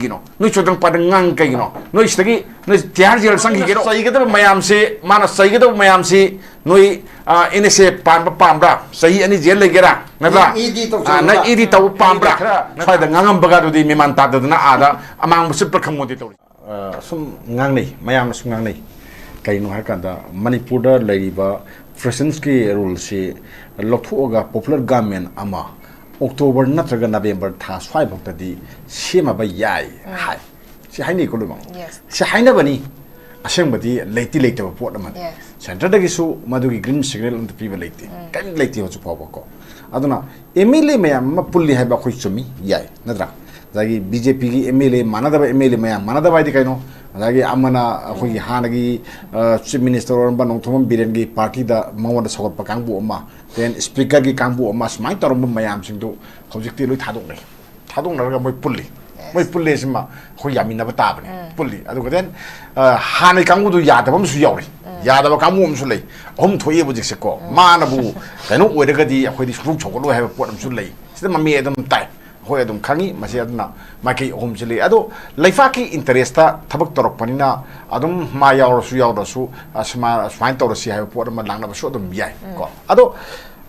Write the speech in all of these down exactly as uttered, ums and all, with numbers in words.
ꯀꯩꯒꯤꯅꯣ? ꯅꯣꯏ ꯆꯣꯗ꯭ꯔꯪ ꯄꯥꯗꯪ ꯉꯥꯡ ꯀꯩꯒꯤꯅꯣ? ꯅꯣꯏ ꯁꯤꯗꯒꯤ ꯅꯣꯏ ꯇꯤꯍꯥꯔ ꯖꯦꯜ ꯆꯪꯈꯤꯒꯦꯔꯣ? ꯆꯩꯒꯗꯕ ꯃꯌꯥꯝꯁꯤ, ꯃꯥꯅ ꯆꯩꯒꯗꯕ ꯃꯌꯥꯝꯁꯤ, ꯅꯣꯏ, ꯑ, ꯑꯦꯟ ꯑꯦꯁ ꯑꯦ ꯄꯥꯟꯕ ꯄꯥꯝꯕ꯭ꯔꯥ? ꯆꯍꯤ ꯑꯅꯤ ꯖꯦꯜ ꯂꯩꯒꯦꯔꯥ? ꯅꯠꯇ꯭ꯔꯥ? ꯏ ꯗꯤ ꯇꯧꯁꯟꯕ꯫ ꯑ, ꯅꯪ ꯏ ꯗꯤ ꯇꯧꯕ ꯄꯥꯝꯕ꯭ꯔꯥ? ꯈꯔ ꯁ꯭ꯋꯥꯏꯗ ꯉꯥꯡꯉꯝꯕꯒ ꯑꯗꯨꯗꯤ ꯃꯦꯃꯥꯟ ꯇꯥꯗꯗꯅ ꯑꯥꯗ ꯑꯃꯥꯡꯕ ꯆꯠꯄ꯭ꯔꯥ ꯈꯪꯄꯣꯟꯇꯦ ꯇꯧꯔꯤ꯫ ꯑ, ꯁꯨꯝ ꯉꯥꯡꯅꯩ, ꯃꯌꯥꯝꯅꯁꯨ ꯉꯥꯡꯅꯩ꯫ ꯀꯩꯅꯣ ꯍꯥꯏꯔꯀꯥꯟꯗ, ꯃꯅꯤꯄꯨꯔꯗ ꯂꯩꯔꯤꯕ ꯄ꯭ꯔꯦꯁꯤꯗꯦꯟꯁꯀꯤ ꯔꯨꯜꯁꯤ ꯂꯧꯊꯣꯛꯑꯒ ꯄꯣꯄꯨꯂꯔ ꯒꯚꯔꯟꯃꯦꯟ ꯑꯃ ꯑꯣꯛꯇꯣꯕꯔ ꯅꯠꯇ꯭ꯔꯒ ꯅꯕꯦꯝꯕꯔ ꯊꯥ ꯁ꯭ꯋꯥꯏꯐꯥꯎꯗꯗꯤ ꯁꯦꯝꯃꯕ ꯌꯥꯏ ꯍꯥꯏ꯫ ꯁꯤ ꯍꯥꯏꯅꯩꯀꯣ ꯂꯣꯏꯅꯃꯛ꯫ Yes. ꯁꯤ ꯍꯥꯏꯅꯕꯅꯤ꯫ ꯑꯁꯦꯡꯕꯗꯤ ꯂꯩꯇꯤ ꯂꯩꯇꯕ ꯄꯣꯠ ꯑꯃꯅꯤ꯫ Yes. ꯁꯦꯟꯇꯔꯗꯒꯤꯁꯨ ꯃꯗꯨꯒꯤ ꯒ꯭ꯔꯤꯟ ꯁꯤꯒꯅꯦꯜ ꯑꯝꯇ ꯄꯤꯕ ꯂꯩꯇꯦ꯫ ꯀꯔꯤꯝ ꯂꯩꯇꯦ ꯍꯧꯖꯤꯛ ꯐꯥꯎꯕꯀꯣ꯫ ꯑꯗꯨꯅ ꯑꯦꯝ ꯑꯦꯜ ꯑꯦ ꯃꯌꯥꯝ ꯑꯃ ꯄꯨꯜꯂꯤ ꯍꯥꯏꯕ ꯑꯩꯈꯣꯏ ꯆꯨꯝꯃꯤ, ꯌꯥꯏ, ꯅꯠꯇ꯭ꯔꯥ? ꯉꯁꯥꯏꯒꯤ ꯕꯤ ꯖꯦ ꯄꯤꯒꯤ ꯑꯦꯝ ꯑꯦꯜ ꯑꯦ ꯃꯥꯟꯅꯗꯕ, ꯑꯦꯝ ꯑꯦꯜ ꯑꯦ ꯃꯌꯥꯝ ꯃꯥꯟꯅꯗꯕ ꯍꯥꯏꯗꯤ ꯀꯩꯅꯣ? ꯉꯁꯥꯏꯒꯤ ꯑꯃꯅ ꯑꯩꯈꯣꯏꯒꯤ ꯍꯥꯟꯅꯒꯤ, ꯑ, ꯆꯤꯐ ꯃꯤꯅꯤꯁꯇꯔ ꯑꯣꯏꯔꯝꯕ ꯅꯣꯡꯊꯣꯝꯕꯝ ꯕꯤꯔꯦꯟꯒꯤ ꯄꯥꯔꯇꯤꯗ ꯃꯉꯣꯟꯗ ꯁꯧꯒꯠꯄ ꯀꯥꯡꯕꯨ ꯑꯃ, ꯗꯦꯟ ꯁ꯭ꯄꯤꯀꯔꯒꯤ ꯀꯥꯡꯕꯨ ꯑꯃ, ꯁꯨꯃꯥꯏꯅ ꯇꯧꯔꯝꯕ ꯃꯌꯥꯝꯁꯤꯡꯗꯨ ꯍꯧꯖꯤꯛꯇꯤ ꯂꯣꯏ ꯊꯥꯗꯣꯛꯅꯩ꯫ ꯊꯥꯗꯣꯛꯅꯔꯒ ꯃꯣꯏ ꯄꯨꯜꯂꯤ꯫ ꯃꯣꯏ ꯄꯨꯜꯂꯦ ꯁꯤꯃ ꯑꯩꯈꯣꯏ ꯌꯥꯃꯤꯟꯅꯕ ꯇꯥꯕꯅꯤ꯫ ꯄꯨꯜꯂꯤ꯫ ꯑꯗꯨꯒ ꯗꯦꯟ, ꯑ, ꯍꯥꯟꯅꯒꯤ ꯀꯥꯡꯕꯨꯗꯨ ꯌꯥꯗꯕ ꯑꯃꯁꯨ ꯌꯥꯎꯔꯤ꯫ ꯌꯥꯗꯕ ꯀꯥꯡꯕꯨ ꯑꯃꯁꯨ ꯂꯩ꯫ ꯑꯍꯨꯝ ꯊꯣꯛꯑꯦꯕ ꯍꯧꯖꯤꯛꯁꯦꯀꯣ꯫ ꯃꯥꯅꯕꯨ ꯀꯩꯅꯣ ꯑꯣꯏꯔꯒꯗꯤ ꯑꯩꯈꯣꯏꯗꯤ ꯁꯨꯡꯁꯧ ꯁꯧꯒꯠꯂꯣꯏ ꯍꯥꯏꯕ ꯄꯣꯠ ꯑꯃꯁꯨ ꯂꯩ꯫ ꯁꯤꯗ ꯃꯃꯤ ꯑꯗꯨꯝ ꯇꯥꯏ꯫ ꯑꯩꯈꯣꯏ ꯑꯗꯨꯝ ꯈꯪꯉꯤ꯫ ꯃꯁꯤ ꯑꯗꯨꯅ ꯃꯥꯏꯀꯩ ꯑꯍꯨꯝꯁꯤ ꯂꯩ꯫ ꯑꯗꯣ ꯂꯩꯕꯥꯛꯀꯤ ꯏꯟꯇꯔꯦꯁꯇ ꯊꯕꯛ ꯇꯧꯔꯛꯄꯅꯤꯅ ꯑꯗꯨꯝ ꯃꯥ ꯌꯥꯎꯔꯁꯨ ꯌꯥꯎꯗ꯭ꯔꯁꯨ, ꯑ, ꯁꯨꯃꯥꯏ-, ꯁꯨꯃꯥꯏꯅ ꯇꯧꯔꯁꯤ ꯍꯥꯏꯕ ꯄꯣꯠ ꯑꯃ ꯂꯥꯛꯅꯕꯁꯨ ꯑꯗꯨꯝ ꯌꯥꯏ ꯀꯣ꯫ ꯑꯗꯣ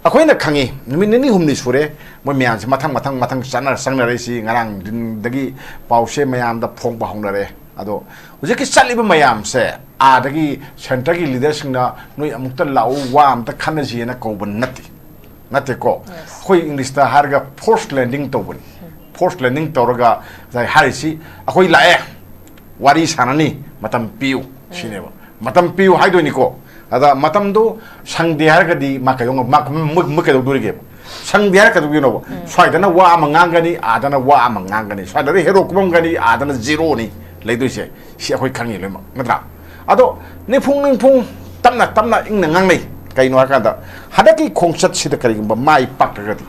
ꯑꯩꯈꯣꯏꯅ ꯈꯪꯉꯤ, ꯅꯨꯃꯤꯠ ꯅꯤꯅꯤ ꯍꯨꯝꯅꯤ ꯁꯨꯔꯦ ꯃꯣꯏ ꯃꯌꯥꯝꯁꯦ ꯃꯊꯪ ꯃꯊꯪ ꯃꯊꯪ ꯆꯠꯅꯔ ꯆꯪꯅꯔꯛꯏꯁꯤ꯫ ꯉꯔꯥꯡ ꯗꯤꯟꯗꯒꯤ ꯄꯥꯎꯁꯦ ꯃꯌꯥꯝꯗ ꯐꯣꯡꯕ ꯍꯧꯅꯔꯦ꯫ ꯑꯗꯣ ꯍꯧꯖꯤꯛꯀꯤ ꯆꯠꯂꯤꯕ ꯃꯌꯥꯝꯁꯦ ꯑꯥꯗꯒꯤ ꯁꯦꯟꯇꯔꯒꯤ ꯂꯤꯗꯔꯁꯤꯡꯅ ꯅꯣꯏ ꯑꯃꯨꯛꯇ ꯂꯥꯛꯎ, ꯋꯥ ꯑꯝꯇ ꯈꯟꯅꯁꯤꯅ ꯀꯧꯕ ꯅꯠꯇꯦ, ꯅꯠꯇꯦꯀꯣ꯫ ꯑꯩꯈꯣꯏ ꯏꯪꯂꯤꯁꯇ ꯍꯥꯏꯔꯒ ꯐꯣꯔꯁ ꯂꯦꯟꯗꯤꯡ ꯇꯧꯕꯅꯤ꯫ ꯐꯣꯔꯁ ꯂꯦꯟꯗꯤꯡ ꯇꯧꯔꯒ ꯉꯁꯥꯏ ꯍꯥꯏꯔꯤꯁꯤ, "ꯑꯩꯈꯣꯏ ꯂꯥꯛꯑꯦ, ꯋꯥꯔꯤ ꯁꯥꯟꯅꯅꯤ, ꯃꯇꯝ ꯄꯤꯌꯨ", ꯁꯤꯅꯦꯕ꯫ ꯃꯇꯝ ꯄꯤꯌꯨ ꯍꯥꯏꯗꯣꯏꯅꯤꯀꯣ꯫ ꯑꯗ ꯃꯇꯝꯗꯣ ꯁꯪꯗꯦ ꯍꯥꯏꯔꯒꯗꯤ ꯃꯥ ꯀꯩꯗꯧ-, ꯃꯥ, ꯃꯣꯏ, ꯃꯣꯏ ꯀꯩꯗꯧꯗꯣꯔꯤꯒꯦꯕ? ꯁꯪꯗꯦ ꯍꯥꯏꯔ ꯀꯩꯗꯧꯗꯣꯏꯅꯣꯕ? ꯁ꯭ꯋꯥꯏꯗꯅ ꯋꯥ ꯑꯃ ꯉꯥꯡꯒꯅꯤ, ꯑꯥꯗꯅ ꯋꯥ ꯑꯃ ꯉꯥꯡꯒꯅꯤ, ꯁ꯭ꯋꯥꯏꯗꯅ ꯍꯦꯔꯣ ꯀꯨꯝꯃꯝꯒꯅꯤ, ꯑꯥꯗꯅ ꯖꯤꯔꯣꯅꯤ ꯂꯩꯗꯣꯏꯁꯦ꯫ ꯁꯤ ꯑꯩꯈꯣꯏ ꯈꯪꯉꯤ ꯂꯣꯏꯅꯃꯛ, ꯅꯠꯇ꯭ꯔꯥ? ꯑꯗꯣ ꯅꯤꯡꯐꯨꯡ ꯅꯤꯡꯐꯨꯡ ꯇꯞꯅ ꯇꯞꯅ ꯏꯪꯅ ꯉꯥꯡꯅꯩ꯫ ꯀꯩꯅꯣ ꯍꯥꯏꯔꯀꯥꯟꯗ ꯍꯟꯗꯛꯀꯤ ꯈꯣꯡꯆꯠꯁꯤꯗ ꯀꯔꯤꯒꯨꯝꯕ ꯃꯥꯏ ꯄꯥꯛꯇ꯭ꯔꯒꯗꯤ,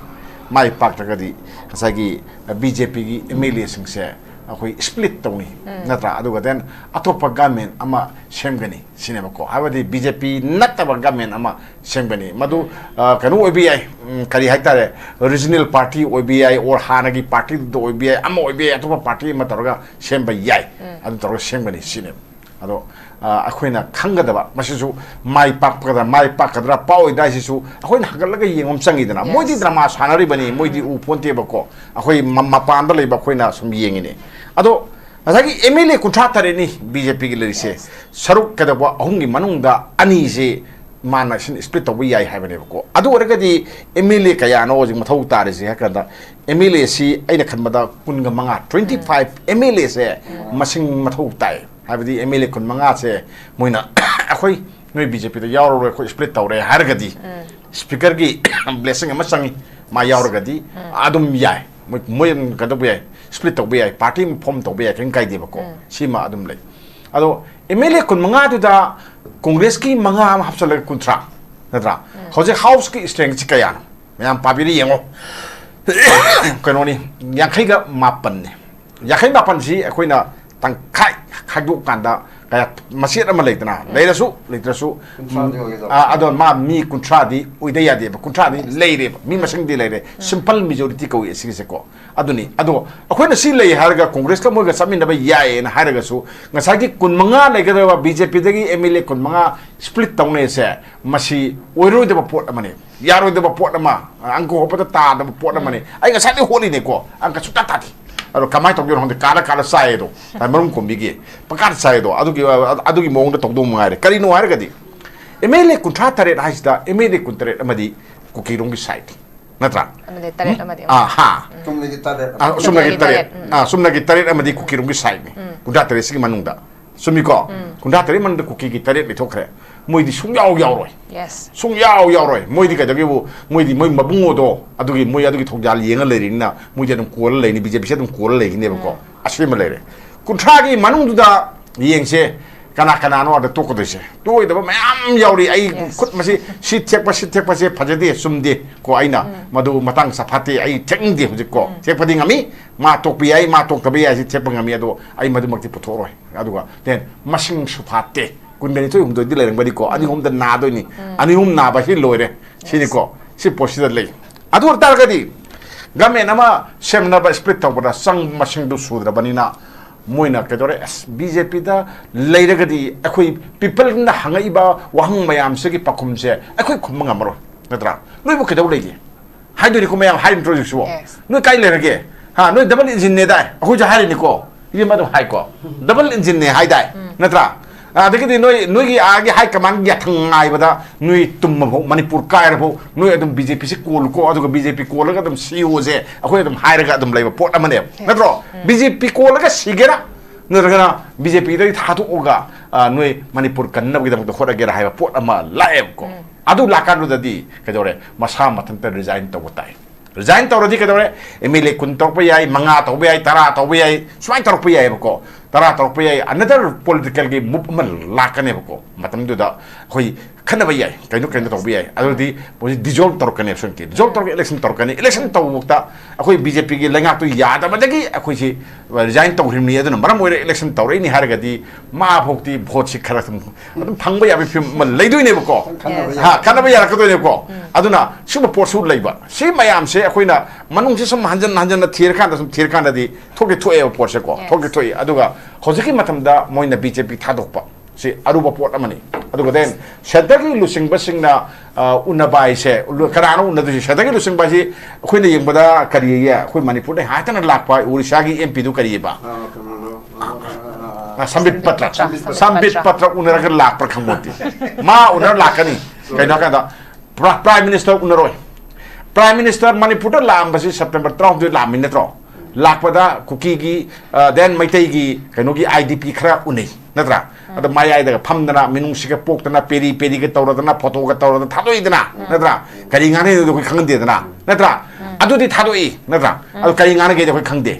ꯃꯥꯏ ꯄꯥꯛꯇ꯭ꯔꯒꯗꯤ ꯉꯁꯥꯏꯒꯤ ꯕꯤ ꯖꯦ ꯄꯤꯒꯤ ꯑꯦꯝ ꯑꯦꯜ ꯑꯦꯁꯤꯡꯁꯦ ꯑꯩꯈꯣꯏ split ꯇꯧꯅꯤ, ꯅꯠꯇ꯭ꯔꯥ? ꯑꯗꯨꯒ then ꯑꯇꯣꯞꯄ government ꯑꯃ ꯁꯦꯝꯒꯅꯤ ꯁꯤꯅꯦꯕꯀꯣ꯫ ꯍꯥꯏꯕꯗꯤ B J P ꯅꯠꯇꯕ government ꯑꯃ ꯁꯦꯝꯒꯅꯤ꯫ ꯃꯗꯨ, ꯑ, ꯀꯩꯅꯣ ꯑꯣꯏꯕ ꯌꯥꯏ, ꯎꯝ, ꯀꯔꯤ ꯍꯥꯏꯇꯥꯔꯦ, regional party ꯑꯣꯏꯕ ꯌꯥꯏ, or ꯍꯥꯟꯅꯒꯤ party ꯗꯨꯗ ꯑꯣꯏꯕ ꯌꯥꯏ, ꯑꯃ ꯑꯣꯏꯕ ꯌꯥꯏ, ꯑꯇꯣꯞꯄ party ꯑꯃ ꯇꯧꯔꯒ ꯁꯦꯝꯕ ꯌꯥꯏ꯫ ꯑꯗꯨ ꯇꯧꯔꯒ ꯁꯦꯝꯒꯅꯤ ꯁꯤꯅꯦꯕ꯫ ꯑꯗꯣ, ꯑ, ꯑꯩꯈꯣꯏꯅ ꯈꯪꯒꯗꯕ, ꯃꯁꯤꯁꯨ ꯃꯥꯏ ꯄꯥꯛꯀꯗ꯭ꯔꯥ, ꯃꯥꯏ ꯄꯥꯛꯀꯗ꯭ꯔꯥ, ꯄꯥꯛꯑꯣꯏꯗ꯭ꯔꯥ ꯍꯥꯏꯁꯤꯁꯨ ꯑꯩꯈꯣꯏꯅ ꯍꯪꯒꯠꯂꯒ ꯌꯦꯡꯕ ꯑꯃ ꯆꯪꯉꯤꯗꯅ꯫ Yes. ꯃꯣꯏꯗꯤ drama ꯁꯥꯟꯅꯔꯤꯕꯅꯤ, ꯃꯣꯏꯗꯤ ꯎ ꯄꯣꯟꯇꯦꯕꯀꯣ꯫ ꯑꯩꯈꯣꯏ ꯃ-, ꯃꯄꯥꯟꯗ ꯂꯩꯕ ꯑꯩꯈꯣꯏꯅ ꯁꯨꯝ ꯌꯦꯡꯉꯤꯅꯦ꯫ ꯑꯗꯣ ꯉꯁꯥꯏꯒꯤ M L A ꯀꯨꯟꯊ꯭ꯔꯥ ꯇꯔꯦꯠꯅꯤ B J P ꯒꯤ ꯂꯩꯔꯤꯁꯦ꯫ Yes. ꯁꯔꯨꯛ ꯀꯩꯗꯧꯕ, ꯑꯍꯨꯝꯒꯤ ꯃꯅꯨꯡꯗ ꯑꯅꯤꯁꯦ ꯃꯥꯅ ꯁꯤꯅ split ꯇꯧꯕ ꯌꯥꯏ ꯍꯥꯏꯕꯅꯦꯕꯀꯣ꯫ ꯑꯗꯨ ꯑꯣꯏꯔꯒꯗꯤ M L A ꯀꯌꯥꯅꯣ ꯍꯧꯖꯤꯛ ꯃꯊꯧ ꯇꯥꯔꯤꯁꯦ ꯍꯥꯏ ꯀꯥꯟꯗ, M L A ꯁꯤ ꯑꯩꯅ ꯈꯟꯕꯗ ꯀꯨꯟꯒ ꯃꯉꯥ, twenty five M L A ꯁꯦ ꯃꯁꯤꯡ ꯃꯊꯧ ꯇꯥꯏ꯫ ꯍꯥꯏꯕꯗꯤ M L A ꯀꯨꯟ ꯃꯉꯥꯁꯦ ꯃꯣꯏꯅ ꯑꯩꯈꯣꯏ ꯅꯣꯏ B J P ꯗ ꯌꯥꯎꯔꯔꯣꯏ, ꯑꯩꯈꯣꯏ split ꯇꯧꯔꯦ ꯍꯥꯏꯔꯒꯗꯤ, speaker ꯒꯤ blessing ꯑꯃ ꯆꯪꯉꯤ, ꯃꯥ ꯌꯥꯎꯔꯒꯗꯤ ꯑꯗꯨꯝ ꯌꯥꯏ, ꯃꯣꯏ, ꯃꯣꯏ ꯑꯗꯨꯝ ꯀꯩꯗꯧꯕ ꯌꯥꯏ, split ꯇꯧꯕ ꯌꯥꯏ, party ꯑꯃ form ꯇꯧꯕ ꯌꯥꯏ, ꯀꯔꯤꯝ ꯀꯥꯏꯗꯦꯕꯀꯣ꯫ ꯁꯤꯃ ꯑꯗꯨꯝ ꯂꯩ꯫ ꯑꯗꯣ M L A ꯀꯨꯟ ꯃꯉꯥꯗꯨꯗ Congress ꯀꯤ ꯃꯉꯥ ꯑꯃ ꯍꯥꯞꯆꯜꯂꯒ ꯀꯨꯟꯊ꯭ꯔꯥ, ꯅꯠꯇ꯭ꯔꯥ? ꯍꯧꯖꯤꯛ House ꯀꯤ strength ꯁꯤ ꯀꯌꯥꯅꯣ? ꯃꯌꯥꯝ ꯄꯥꯕꯤꯔ ꯌꯦꯡꯉꯣ꯫ ꯀꯩꯅꯣꯅꯤ, ꯌꯥꯡꯈꯩꯒ ꯃꯥꯄꯟꯅꯤ꯫ ꯌꯥꯡꯈꯩ ꯃꯥꯄꯟꯁꯤ ꯑꯩꯈꯣꯏꯅ ꯇꯪꯈꯥꯏ ꯈꯥꯏꯗꯣꯛꯀꯥꯟꯗ ꯀꯌꯥ, ꯃꯆꯦꯠ ꯑꯃ ꯂꯩꯗꯅ, ꯂꯩꯔꯁꯨ ꯂꯩꯇ꯭ꯔꯁꯨ, ꯀꯨꯟꯊ꯭ꯔꯥꯗꯤ ꯑꯣꯏꯒꯗꯕ꯫ ꯑ, ꯑꯗꯣ ꯃꯥ ꯃꯤ ꯀꯨꯟꯊ꯭ꯔꯥꯗꯤ ꯑꯣꯏꯗ ꯌꯥꯗꯦꯕ, ꯀꯨꯟꯊ꯭ꯔꯥꯗꯤ ꯂꯩꯔꯦꯕ, ꯃꯤ ꯃꯁꯤꯡꯗꯤ ꯂꯩꯔꯦ, simple majority ꯀꯧꯏ ꯑꯁꯤꯒꯤꯁꯦꯀꯣ꯫ ꯑꯗꯨꯅꯤ꯫ ꯑꯗꯣ ꯑꯩꯈꯣꯏꯅ ꯁꯤ ꯂꯩ ꯍꯥꯏꯔꯒ Congress ꯀ ꯃꯣꯏꯒ ꯆꯠꯃꯤꯟꯅꯕ ꯌꯥꯏꯌꯦꯅ ꯍꯥꯏꯔꯒꯁꯨ, ꯉꯁꯥꯏꯒꯤ ꯀꯨꯟ ꯃꯉꯥ ꯂꯩꯒꯗꯕ B J P ꯗꯒꯤ M L A ꯀꯨꯟ ꯃꯉꯥ split ꯇꯧꯅꯩꯁꯦ, ꯃꯁꯤ ꯑꯣꯏꯔꯣꯏꯗꯕ ꯄꯣꯠ ꯑꯃꯅꯤ, ꯌꯥꯔꯣꯏꯗꯕ ꯄꯣꯠ ꯑꯃ, ꯑꯪꯀ ꯍꯣꯠꯄꯗ ꯇꯥꯗꯕ ꯄꯣꯠ ꯑꯃꯅꯤ꯫ ꯑꯩ ꯉꯁꯥꯏꯗꯩ ꯍꯣꯠꯂꯤꯅꯦꯀꯣ, ꯑꯪꯀ ꯁꯨꯛꯇꯥ ꯇꯥꯗꯦ꯫ ꯑꯗꯣ ꯀꯃꯥꯏꯅ ꯇꯧꯗꯣꯏꯅꯣ ꯈꯪꯗꯦ, ꯀꯥꯜꯂ ꯀꯥꯜꯂ ꯆꯥꯏꯌꯦꯗꯣ, ꯃꯔꯨꯝ ꯀꯣꯝꯕꯤꯒꯤ ꯄꯪꯀꯥꯗ ꯆꯥꯏꯌꯦꯗꯣ, ꯑꯗꯨꯒꯤ, ꯑꯗꯨꯒꯤ ꯃꯑꯣꯡꯗ ꯇꯧꯗꯧ ꯃꯉꯥꯏꯔꯦ꯫ ꯀꯔꯤꯅꯣ ꯍꯥꯏꯔꯒꯗꯤ, M L A ꯀꯨꯟꯊ꯭ꯔꯥ ꯇꯔꯦꯠ ꯍꯥꯏꯁꯤꯗ M L A ꯀꯨꯟ ꯇꯔꯦꯠ ꯑꯃꯗꯤ ꯀꯨꯀꯤꯔꯣꯝꯒꯤ side, ꯅꯠꯇ꯭ꯔꯥ? ꯑꯃꯗꯤ ꯇꯔꯦꯠ ꯑꯃꯗꯤ ꯑꯥ, ꯍꯥ꯫ ꯆꯨꯝꯅꯒꯤ ꯇꯔꯦꯠ꯫ ꯑꯥ, ꯆꯨꯝꯅꯒꯤ ꯆꯨꯝꯅꯒꯤ ꯇꯔꯦꯠ꯫ ꯇꯔꯦꯠ, ꯎꯝ꯫ ꯑꯥ, ꯆꯨꯝꯅꯒꯤ ꯇꯔꯦꯠ ꯑꯃꯗꯤ ꯀꯨꯀꯤꯔꯣꯝꯒꯤ side ꯅꯤ꯫ ꯀꯨꯟꯊ꯭ꯔꯥ ꯇꯔꯦꯠꯁꯤꯒꯤ ꯃꯅꯨꯡꯗ꯫ ꯆꯨꯝꯃꯤꯀꯣ? ꯀꯨꯟꯊ꯭ꯔꯥ ꯇꯔꯦꯠ ꯃꯅꯨꯡꯗ ꯀꯨꯀꯤꯒꯤ ꯇꯔꯦꯠ ꯂꯩꯊꯣꯛꯈ꯭ꯔꯦ꯫ ꯃꯣꯏꯗꯤ ꯁꯨꯡꯌꯥꯎ ꯌꯥꯎꯔꯣꯏ꯫ Yes. ꯁꯨꯡꯌꯥꯎ ꯌꯥꯎꯔꯣꯏ꯫ ꯃꯣꯏꯗꯤ ꯀꯩꯗꯧꯒꯦꯕꯨ, ꯃꯣꯏꯗꯤ ꯃꯣꯏ ꯃꯕꯨꯡꯉꯣꯗꯣ, ꯑꯗꯨꯒꯤ, ꯃꯣꯏ ꯑꯗꯨꯒꯤ ꯊꯧꯖꯥꯜ ꯌꯦꯡꯉ ꯂꯩꯔꯤꯅꯤꯅ, ꯃꯣꯏꯗꯤ ꯑꯗꯨꯝ ꯀꯣꯜꯂ ꯂꯩꯅꯤ, B J P ꯁꯦ ꯑꯗꯨꯝ ꯀꯣꯜꯂ ꯂꯩꯈꯤꯅꯦꯕꯀꯣ꯫ ꯑꯁꯤꯃ ꯂꯩꯔꯦ꯫ ꯀꯨꯟꯊ꯭ꯔꯥꯒꯤ ꯃꯅꯨꯡꯗꯨꯗ ꯌꯦꯡꯁꯦ, ꯀꯅꯥ ꯀꯅꯥꯅꯣ ꯑꯗ ꯇꯣꯛꯀꯗꯣꯏꯁꯦ? ꯇꯣꯛꯑꯣꯏꯗꯕ ꯃꯌꯥꯝ ꯌꯥꯎꯔꯤ꯫ ꯑꯩ Yes. ꯈꯨꯠ ꯃꯁꯤ, ꯁꯤ ꯊꯦꯛꯄ, ꯁꯤ ꯊꯦꯛꯄꯁꯦ ꯐꯖꯗꯦ, ꯆꯨꯝꯗꯦ ꯀꯣ, ꯑꯩꯅ ꯃꯗꯨ ꯃꯇꯥꯡ ꯆꯥꯐꯥꯠꯇꯦ, ꯑꯩ ꯊꯦꯛꯅꯤꯡꯗꯦ ꯍꯧꯖꯤꯛ ꯀꯣ꯫ ꯊꯦꯛꯄꯗꯤ ꯉꯝꯃꯤ, ꯃꯥ ꯇꯣꯛꯄ ꯌꯥꯏ, ꯃꯥ ꯇꯣꯛꯇꯕ ꯌꯥꯏ, ꯁꯤ ꯊꯦꯛꯄ ꯉꯝꯃꯤ, ꯑꯗꯣ ꯑꯩ ꯃꯗꯨꯃꯛꯇꯤ ꯄꯨꯊꯣꯛꯑꯔꯣꯏ꯫ ꯑꯗꯨꯒ then ꯃꯁꯤꯡ ꯁꯨꯐꯥꯠꯇꯦ, ꯀꯨꯟꯒ ꯅꯤꯊꯣꯏ ꯍꯨꯝꯗꯣꯏꯗꯤ ꯂꯩꯔꯝꯒꯅꯤꯀꯣ, ꯑꯅꯤ ꯑꯍꯨꯝꯗ ꯅꯥꯗꯣꯏꯅꯤ, ꯑꯅꯤ ꯑꯍꯨꯝ ꯅꯥꯕ ꯁꯤ ꯂꯣꯏꯔꯦ, ꯁꯤꯅꯤꯀꯣ, ꯁꯤ ꯄꯣꯠꯁꯤꯗ ꯂꯩ꯫ ꯑꯗꯨ ꯑꯣꯏꯇꯥꯔꯒꯗꯤ government ꯑꯃ ꯁꯦꯝꯅꯕ split ꯇꯧꯕꯗ ꯆꯪꯕ ꯃꯁꯤꯡꯗꯨ ꯁꯨꯗ꯭ꯔꯕꯅꯤꯅ ꯃꯣꯏꯅ ꯀꯩꯗꯧꯔꯦ? ꯑꯁ, ꯕꯤ ꯖꯦ ꯄꯤꯗ ꯂꯩꯔꯒꯗꯤ ꯑꯩꯈꯣꯏ peopleꯅ ꯍꯪꯉꯛꯏꯕ ꯋꯥꯍꯪ ꯃꯌꯥꯝꯁꯤꯒꯤ ꯄꯥꯎꯈꯨꯝꯁꯦ ꯑꯩꯈꯣꯏ ꯈꯨꯝꯕ ꯉꯝꯃꯔꯣꯏ, ꯅꯠꯇ꯭ꯔꯥ? ꯅꯣꯏꯕꯨ ꯀꯩꯗꯧ ꯂꯩꯒꯦ? ꯍꯥꯏꯗꯣꯏꯅꯤꯀꯣ, ꯃꯌꯥꯝ ꯍꯥꯏꯔꯤꯕ ꯅꯠꯇ꯭ꯔꯣ ꯍꯧꯖꯤꯛꯁꯨ? Yes. ꯅꯣꯏ ꯀꯥꯏ ꯂꯩꯔꯒꯦ? ꯍꯥ, ꯅꯣꯏ double engineꯅꯦꯗꯥꯏ? ꯑꯩꯈꯣꯏꯁꯨ ꯍꯥꯏꯔꯤꯅꯤꯀꯣ, ꯏꯕꯦꯝꯃ ꯑꯗꯨꯝ ꯍꯥꯏꯀꯣ, double engineꯅꯦ ꯍꯥꯏꯗꯥꯏ? ꯅꯠꯇ꯭ꯔꯥ? ꯑꯗꯒꯤꯗꯤ ꯅꯣꯏ, ꯅꯣꯏꯒꯤ ꯑꯥꯒꯤ high command ꯌꯥꯊꯪ ꯉꯥꯏꯕꯗ ꯅꯣꯏ ꯇꯨꯝꯕ ꯐꯥꯎ, ꯃꯅꯤꯄꯨꯔ ꯀꯥꯏꯔ ꯐꯥꯎ ꯅꯣꯏ ꯑꯗꯨꯝ ꯕꯤ ꯖꯦ ꯄꯤꯁꯤ ꯀꯣꯜꯂꯨꯀꯣ, ꯑꯗꯨꯒ ꯕꯤ ꯖꯦ ꯄꯤ ꯀꯣꯜꯂꯒ ꯑꯗꯨꯝ ꯁꯤꯌꯣꯁꯦ ꯑꯩꯈꯣꯏ ꯑꯗꯨꯝ ꯍꯥꯏꯔꯒ ꯑꯗꯨꯝ ꯂꯩꯕ ꯄꯣꯠ ꯑꯃꯅꯦꯕ, ꯅꯠꯇ꯭ꯔꯣ? ꯕꯤ ꯖꯦ ꯄꯤ ꯀꯣꯜꯂꯒ ꯁꯤꯒꯦꯔꯥ, ꯅꯠꯇ꯭ꯔꯒꯅ ꯕꯤ ꯖꯦ ꯄꯤꯗꯒꯤ ꯊꯥꯗꯣꯛꯑꯒ, ꯑ, ꯅꯣꯏ ꯃꯅꯤꯄꯨꯔ ꯀꯟꯅꯕꯒꯤꯗꯃꯛꯇ ꯍꯣꯠꯅꯒꯦꯔꯥ ꯍꯥꯏꯕ ꯄꯣꯠ ꯑꯃ ꯂꯥꯛꯑꯦꯕꯀꯣ꯫ ꯑꯗꯨ ꯂꯥꯛꯀꯥꯟꯗꯨꯗꯗꯤ ꯀꯩꯗꯧꯔꯦ? ꯃꯁꯥ ꯃꯊꯟꯇ resign ꯇꯧꯕ ꯇꯥꯏ꯫ Resign ꯇꯧꯔꯗꯤ ꯀꯩꯗꯧꯔꯦ? ꯑꯦꯝ ꯑꯦꯜ ꯑꯦ ꯀꯨꯟ ꯇꯧꯔꯛꯄ ꯌꯥꯏ, ꯃꯉꯥ ꯇꯧꯕ ꯌꯥꯏ, ꯇꯔꯥ ꯇꯧꯕ ꯌꯥꯏ, ꯁꯨꯃꯥꯏꯅ ꯇꯧꯔꯛꯄ ꯌꯥꯏꯑꯕꯀꯣ꯫ ꯇꯔꯥ ꯇꯧꯔꯛꯄ ꯌꯥꯏ, another politicalꯒꯤ move ꯑꯃ ꯂꯥꯛꯀꯅꯦꯕꯀꯣ꯫ ꯃꯇꯝꯗꯨꯗ ꯑꯩꯈꯣꯏ ꯈꯟꯅꯕ ꯌꯥꯏ, ꯀꯩꯅꯣ ꯀꯩꯅꯣ ꯇꯧꯕ ꯌꯥꯏ꯫ ꯑꯗꯨꯗꯤ ꯃꯣꯏꯁꯤ dissolve ꯇꯧꯔꯛꯀꯅꯦꯕ, ꯁꯣꯏꯗꯅ dissolve ꯇꯧꯔꯒ election ꯇꯧꯔꯛꯀꯅꯤ꯫ Election ꯇꯧꯕ ꯃꯛꯇ ꯑꯩꯈꯣꯏ ꯕꯤ ꯖꯦ ꯄꯤꯒꯤ ꯂꯩꯉꯥꯛꯇꯨ ꯌꯥꯗꯕꯗꯒꯤ ꯑꯩꯈꯣꯏꯁꯤ resign ꯇꯧꯈ꯭ꯔꯤꯕꯅꯤ, ꯑꯗꯨꯅ ꯃꯔꯝ ꯑꯣꯏꯔꯒ election ꯇꯧꯔꯛꯏꯅꯤ ꯍꯥꯏꯔꯒꯗꯤ ꯃꯥ ꯐꯥꯎꯗꯤ voteꯁꯤ ꯈꯔ ꯑꯗꯨꯝ, ꯑꯗꯨꯝ ꯐꯪꯕ ꯌꯥꯕꯒꯤ ꯐꯤꯕꯝ ꯑꯃ ꯂꯩꯗꯣꯏꯅꯦꯕꯀꯣ꯫ ꯈꯟꯅꯕ ꯍꯥ, ꯌꯥꯏ꯫ ꯈꯟꯅꯕ ꯌꯥꯔꯛꯀꯗꯣꯏꯅꯦꯕꯀꯣ꯫ ꯑꯗꯨꯅ ꯁꯤꯒꯨꯝꯕ ꯄꯣꯠꯁꯨ ꯂꯩꯕ꯫ ꯁꯤ ꯃꯌꯥꯝꯁꯦ ꯑꯩꯈꯣꯏꯅ ꯃꯅꯨꯡꯁꯤ ꯁꯨꯝ ꯍꯟꯖꯟ ꯍꯟꯖꯟꯅ ꯊꯤꯔꯀꯥꯟꯗ, ꯁꯨꯝ ꯊꯤꯔꯀꯥꯟꯗꯗꯤ ꯊꯣꯛꯇꯤ ꯊꯣꯛꯑꯦꯕ ꯄꯣꯠꯁꯦꯀꯣ꯫ Yes. ꯊꯣꯛꯇꯤ ꯊꯣꯛꯏ꯫ ꯑꯗꯨꯒ ꯍꯧꯖꯤꯛꯀꯤ ꯃꯇꯝꯗ ꯃꯣꯏꯅ ꯕꯤ ꯖꯦ ꯄꯤ ꯊꯥꯗꯣꯛꯄ ꯁꯤ ꯑꯔꯨꯕ ꯄꯣꯠ ꯑꯃꯅꯤ꯫ ꯑꯗꯨꯒ then centreꯒꯤ ꯂꯨꯆꯤꯡꯕꯁꯤꯡꯅ, ꯑ, ꯎꯅꯕ ꯍꯥꯏꯁꯦ, ꯂꯨ-, ꯀꯅꯥꯅꯣ ꯎꯅꯗꯣꯏꯁꯦ? Centreꯒꯤ ꯂꯨꯆꯤꯡꯕ ꯍꯥꯏꯁꯤ ꯑꯩꯈꯣꯏꯅ ꯌꯦꯡꯕꯗ ꯀꯔꯤꯌꯦ? ꯑꯩꯈꯣꯏ ꯃꯅꯤꯄꯨꯔꯗ ꯍꯥꯏꯇꯅ ꯂꯥꯛꯄ ꯑꯣꯔꯤꯁꯥꯒꯤ ꯑꯦꯝ ꯄꯤꯗꯨ ꯀꯔꯤꯑꯕ? ꯑ, ꯀꯩꯅꯣꯗꯣ, ꯑ, ꯑ, ꯑ, ꯑ, ꯁꯝꯕꯤꯠ ꯄꯇ꯭ꯔ꯫ ꯁꯝꯕꯤꯠ ꯁꯝꯕꯤꯠ ꯄꯇ꯭ꯔ꯫ ꯄꯇ꯭ꯔ ꯎꯅꯔꯒ ꯂꯥꯛꯄ꯭ꯔꯥ ꯈꯪꯄꯣꯠꯇꯦ꯫ ꯃꯥ ꯎꯅꯔ ꯂꯥꯛꯀꯅꯤ꯫ ꯀꯩꯅꯣ ꯍꯥꯏꯀꯥꯟꯗ ꯄ꯭ꯔꯥ-, Prime Minister ꯎꯅꯔꯣꯏ꯫ Prime Minister ꯃꯅꯤꯄꯨꯔꯗ ꯂꯥꯛꯑꯝꯕꯁꯤ September ꯇꯔꯥꯍꯨꯝꯗꯣꯏ ꯂꯥꯛꯑꯝꯃꯤ ꯅꯠꯇ꯭ꯔꯣ? ꯂꯥꯛꯄꯗ ꯀꯨꯀꯤꯒꯤ, ꯑ, then ꯃꯩꯇꯩꯒꯤ ꯀꯩꯅꯣꯒꯤ ꯑꯥꯏ ꯗꯤ ꯄꯤ ꯈꯔ ꯎꯅꯩ ꯅꯠꯇ꯭ꯔꯥ? ꯑꯗ ꯃꯌꯥꯏꯗꯒ ꯐꯝꯗꯅ, ꯃꯤꯅꯨꯡꯁꯤꯒ ꯄꯣꯛꯇꯅ, ꯄꯦꯔꯤ ꯄꯦꯔꯤꯒ ꯇꯧꯔꯗꯅ, ꯐꯣꯇꯣꯒ ꯇꯧꯔꯗꯅ ꯊꯥꯗꯣꯛꯏꯗꯅ, ꯅꯠꯇ꯭ꯔꯥ? ꯀꯔꯤ ꯉꯥꯡꯅꯩꯅꯣꯗꯤ ꯑꯩꯈꯣꯏ ꯈꯪꯗꯦꯗꯅ, ꯅꯠꯇ꯭ꯔꯥ? ꯑꯗꯨꯗꯤ ꯊꯥꯗꯣꯛꯏ, ꯅꯠꯇ꯭ꯔꯥ? ꯑꯗꯨ ꯀꯔꯤ ꯉꯥꯡꯅꯒꯦꯗꯤ ꯑꯩꯈꯣꯏ ꯈꯪꯗꯦ꯫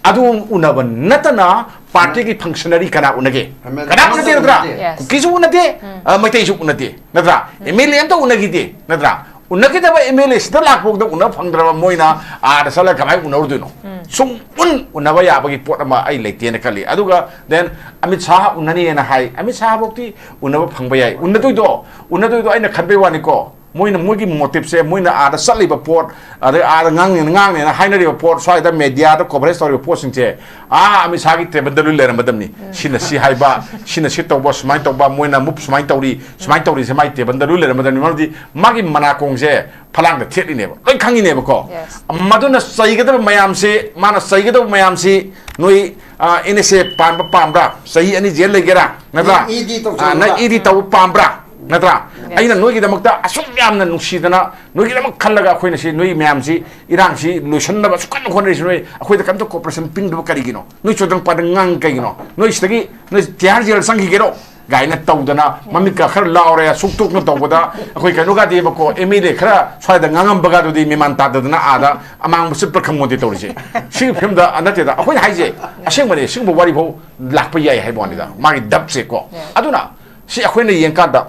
ꯑꯗꯨ ꯎꯅꯕ ꯅꯠꯇꯅ ꯄꯥꯔꯇꯤꯒꯤ ꯐꯪꯁꯅꯔꯤ ꯀꯅꯥ ꯎꯅꯒꯦ? MLA ꯀꯅꯥ ꯎꯅꯗꯦ ꯅꯠꯇ꯭ꯔꯥ? Yes. ꯀꯨꯀꯤꯁꯨ ꯎꯅꯗꯦ, ꯑ, ꯃꯩꯇꯩꯁꯨ ꯎꯅꯗꯦ ꯅꯠꯇ꯭ꯔꯥ? ꯑꯦꯝ ꯑꯦꯜ ꯑꯦ ꯑꯝꯇ ꯎꯅꯈꯤꯗꯦ ꯅꯠꯇ꯭ꯔꯥ? ꯎꯅꯈꯤꯗꯕ ꯑꯦꯝ ꯑꯦꯜ ꯑꯦ ꯁꯤꯗ ꯂꯥꯛꯄꯐꯥꯎꯗ ꯎꯅꯕ ꯐꯪꯗ꯭ꯔꯕ ꯃꯣꯏꯅ ꯑꯥꯗ ꯆꯠꯂꯒ ꯀꯃꯥꯏꯅ ꯎꯅꯔꯨꯗꯣꯏꯅꯣ? ꯁꯨꯡ ꯎꯟ ꯎꯅꯕ ꯌꯥꯕꯒꯤ ꯄꯣꯠ ꯑꯃ ꯑꯩ ꯂꯩꯇꯦꯅ ꯈꯜꯂꯤ꯫ ꯑꯗꯨꯒ then ꯑꯃꯤꯠ ꯁꯥꯍ ꯎꯅꯅꯤꯅ ꯍꯥꯏ꯫ ꯑꯃꯤꯠ ꯁꯥꯍ ꯐꯥꯎꯗꯤ ꯎꯅꯕ ꯐꯪꯕ ꯌꯥꯏ꯫ ꯎꯅꯗꯣꯏꯗꯣ, ꯎꯅꯗꯣꯏꯗꯣ ꯑꯩꯅ ꯈꯟꯕꯩ ꯋꯥꯅꯤꯀꯣ꯫ ꯃꯣꯏꯅ ꯃꯣꯏꯒꯤ ꯃꯣꯇꯤꯞꯁꯦ, ꯃꯣꯏꯅ ꯑꯥꯗ ꯆꯠꯂꯤꯕ ꯄꯣꯠ, ꯑꯗꯩ ꯑꯥꯗ ꯉꯥꯡꯅꯦꯅ ꯉꯥꯡꯅꯦꯅ ꯍꯥꯏꯅꯔꯤꯕ ꯄꯣꯠ, ꯁ꯭ꯋꯥꯏꯗ ꯃꯦꯗꯤꯌꯥꯗ ꯀꯣꯚꯔꯦꯖ ꯇꯧꯔꯤꯕ ꯄꯣꯠꯁꯤꯡꯁꯦ ꯑꯥ ꯑꯃꯤꯠ ꯁꯥꯍꯒꯤ ꯇꯦꯕꯜꯗ ꯂꯣꯏ ꯂꯩꯔꯝꯃꯗꯕꯅꯤ꯫ ꯁꯤꯅ ꯁꯤ ꯍꯥꯏꯕ, ꯁꯤꯅ ꯁꯤ ꯇꯧꯕ, ꯁꯨꯃꯥꯏꯅ ꯇꯧꯕ, ꯃꯣꯏꯅ ꯃꯨꯞ ꯁꯨꯃꯥꯏꯅ ꯇꯧꯔꯤ, ꯁꯨꯃꯥꯏꯅ ꯇꯧꯔꯤꯁꯦ ꯃꯥꯒꯤ ꯇꯦꯕꯜꯗ ꯂꯣꯏ ꯂꯩꯔꯝꯃꯗꯕꯅꯤ꯫ ꯃꯔꯝꯗꯤ ꯃꯥꯒꯤ ꯃꯅꯥꯀꯣꯡꯁꯦ ꯐꯂꯥꯡꯗ ꯊꯦꯠꯂꯤꯅꯦꯕ, ꯂꯣꯏ ꯈꯪꯉꯤꯅꯦꯕꯀꯣ꯫ Yes. ꯃꯗꯨꯅ ꯆꯩꯒꯗꯕ ꯃꯌꯥꯝꯁꯤ, ꯃꯥꯅ ꯆꯩꯒꯗꯕ ꯃꯌꯥꯝꯁꯤ ꯅꯣꯏ, ꯑ, ꯑꯦꯟ ꯑꯦꯁ ꯑꯦ ꯄꯥꯟꯕ ꯄꯥꯝꯕ꯭ꯔꯥ? ꯆꯍꯤ ꯑꯅꯤ ꯖꯦꯜ ꯂꯩꯒꯦꯔꯥ? ꯅꯠꯇ꯭ꯔꯥ? ꯏ ꯗꯤ ꯇꯧ ꯑ, ꯅꯪ ꯆꯠꯂꯨꯔꯥ? ꯏ ꯗꯤ ꯇꯧꯕ ꯄꯥꯝꯕ꯭ꯔꯥ? ꯅꯠꯇ꯭ꯔꯥ? Yes. ꯑꯩꯅ ꯅꯣꯏꯒꯤꯗꯃꯛꯇ ꯑꯁꯨꯛ ꯌꯥꯝꯅ ꯅꯨꯡꯁꯤꯗꯅ ꯅꯣꯏꯒꯤꯗꯃꯛ ꯈꯜꯂꯒ ꯑꯩꯈꯣꯏꯅ ꯁꯤ ꯅꯣꯏ ꯃꯌꯥꯝꯁꯤ, ꯏꯔꯥꯡꯁꯤ ꯂꯣꯏꯁꯤꯟꯅꯕ ꯑꯁꯨꯛ ꯀꯟꯅ ꯍꯣꯠꯅꯔꯤꯁꯤ, ꯅꯣꯏ ꯑꯩꯈꯣꯏꯗ ꯀꯔꯤꯝꯇ ꯀꯣꯄꯔꯦꯁꯟ ꯄꯤꯅꯗꯕ ꯀꯔꯤꯒꯤꯅꯣ? ꯅꯣꯏ ꯆꯣꯗꯪ ꯄꯥꯗꯪ ꯉꯥꯡ ꯀꯩꯒꯤꯅꯣ? ꯅꯣꯏ ꯁꯤꯗꯒꯤ ꯅꯣꯏ ꯇꯤꯍꯥꯔ ꯖꯦꯜ ꯆꯪꯈꯤꯒꯦꯔꯣ? ꯒꯥꯏꯅ ꯇꯧꯗꯅ ꯃꯃꯤꯠꯀ ꯈꯔ ꯂꯥꯎꯔꯦ, ꯁꯨꯛ ꯇꯣꯛꯅ ꯇꯧꯕꯗ ꯑꯩꯈꯣꯏ ꯀꯩꯅꯣꯒꯗꯤꯕꯀꯣ, ꯑꯦꯝ ꯑꯦꯜ ꯑꯦ ꯈꯔ ꯁ꯭ꯋꯥꯏꯗ ꯉꯥꯡꯉꯝꯕꯒꯗꯨꯗꯤ ꯃꯦꯃꯥꯟ ꯇꯥꯗꯗꯅ ꯑꯥꯗ ꯑꯃꯥꯡꯕ ꯆꯠꯄ꯭ꯔꯥ ꯈꯪꯄꯣꯟꯇꯦ ꯇꯧꯔꯤꯁꯦ꯫ ꯁꯤꯒꯤ ꯐꯤꯂꯝꯗ ꯅꯠꯇꯦꯗ, ꯑꯩꯈꯣꯏꯅ ꯍꯥꯏꯁꯦ ꯑꯁꯦꯡꯕꯅꯦ, ꯁꯤꯒꯨꯝꯕ ꯋꯥꯔꯤꯐꯥꯎ ꯂꯥꯛꯄ ꯌꯥꯏ ꯍꯥꯏꯕ ꯋꯥꯅꯤꯗ, ꯃꯥꯒꯤ ꯗꯞꯁꯦꯀꯣ꯫ Yes. ꯑꯗꯨꯅ ꯁꯤ ꯑꯩꯈꯣꯏꯅ ꯌꯦꯡꯀꯥꯟꯗ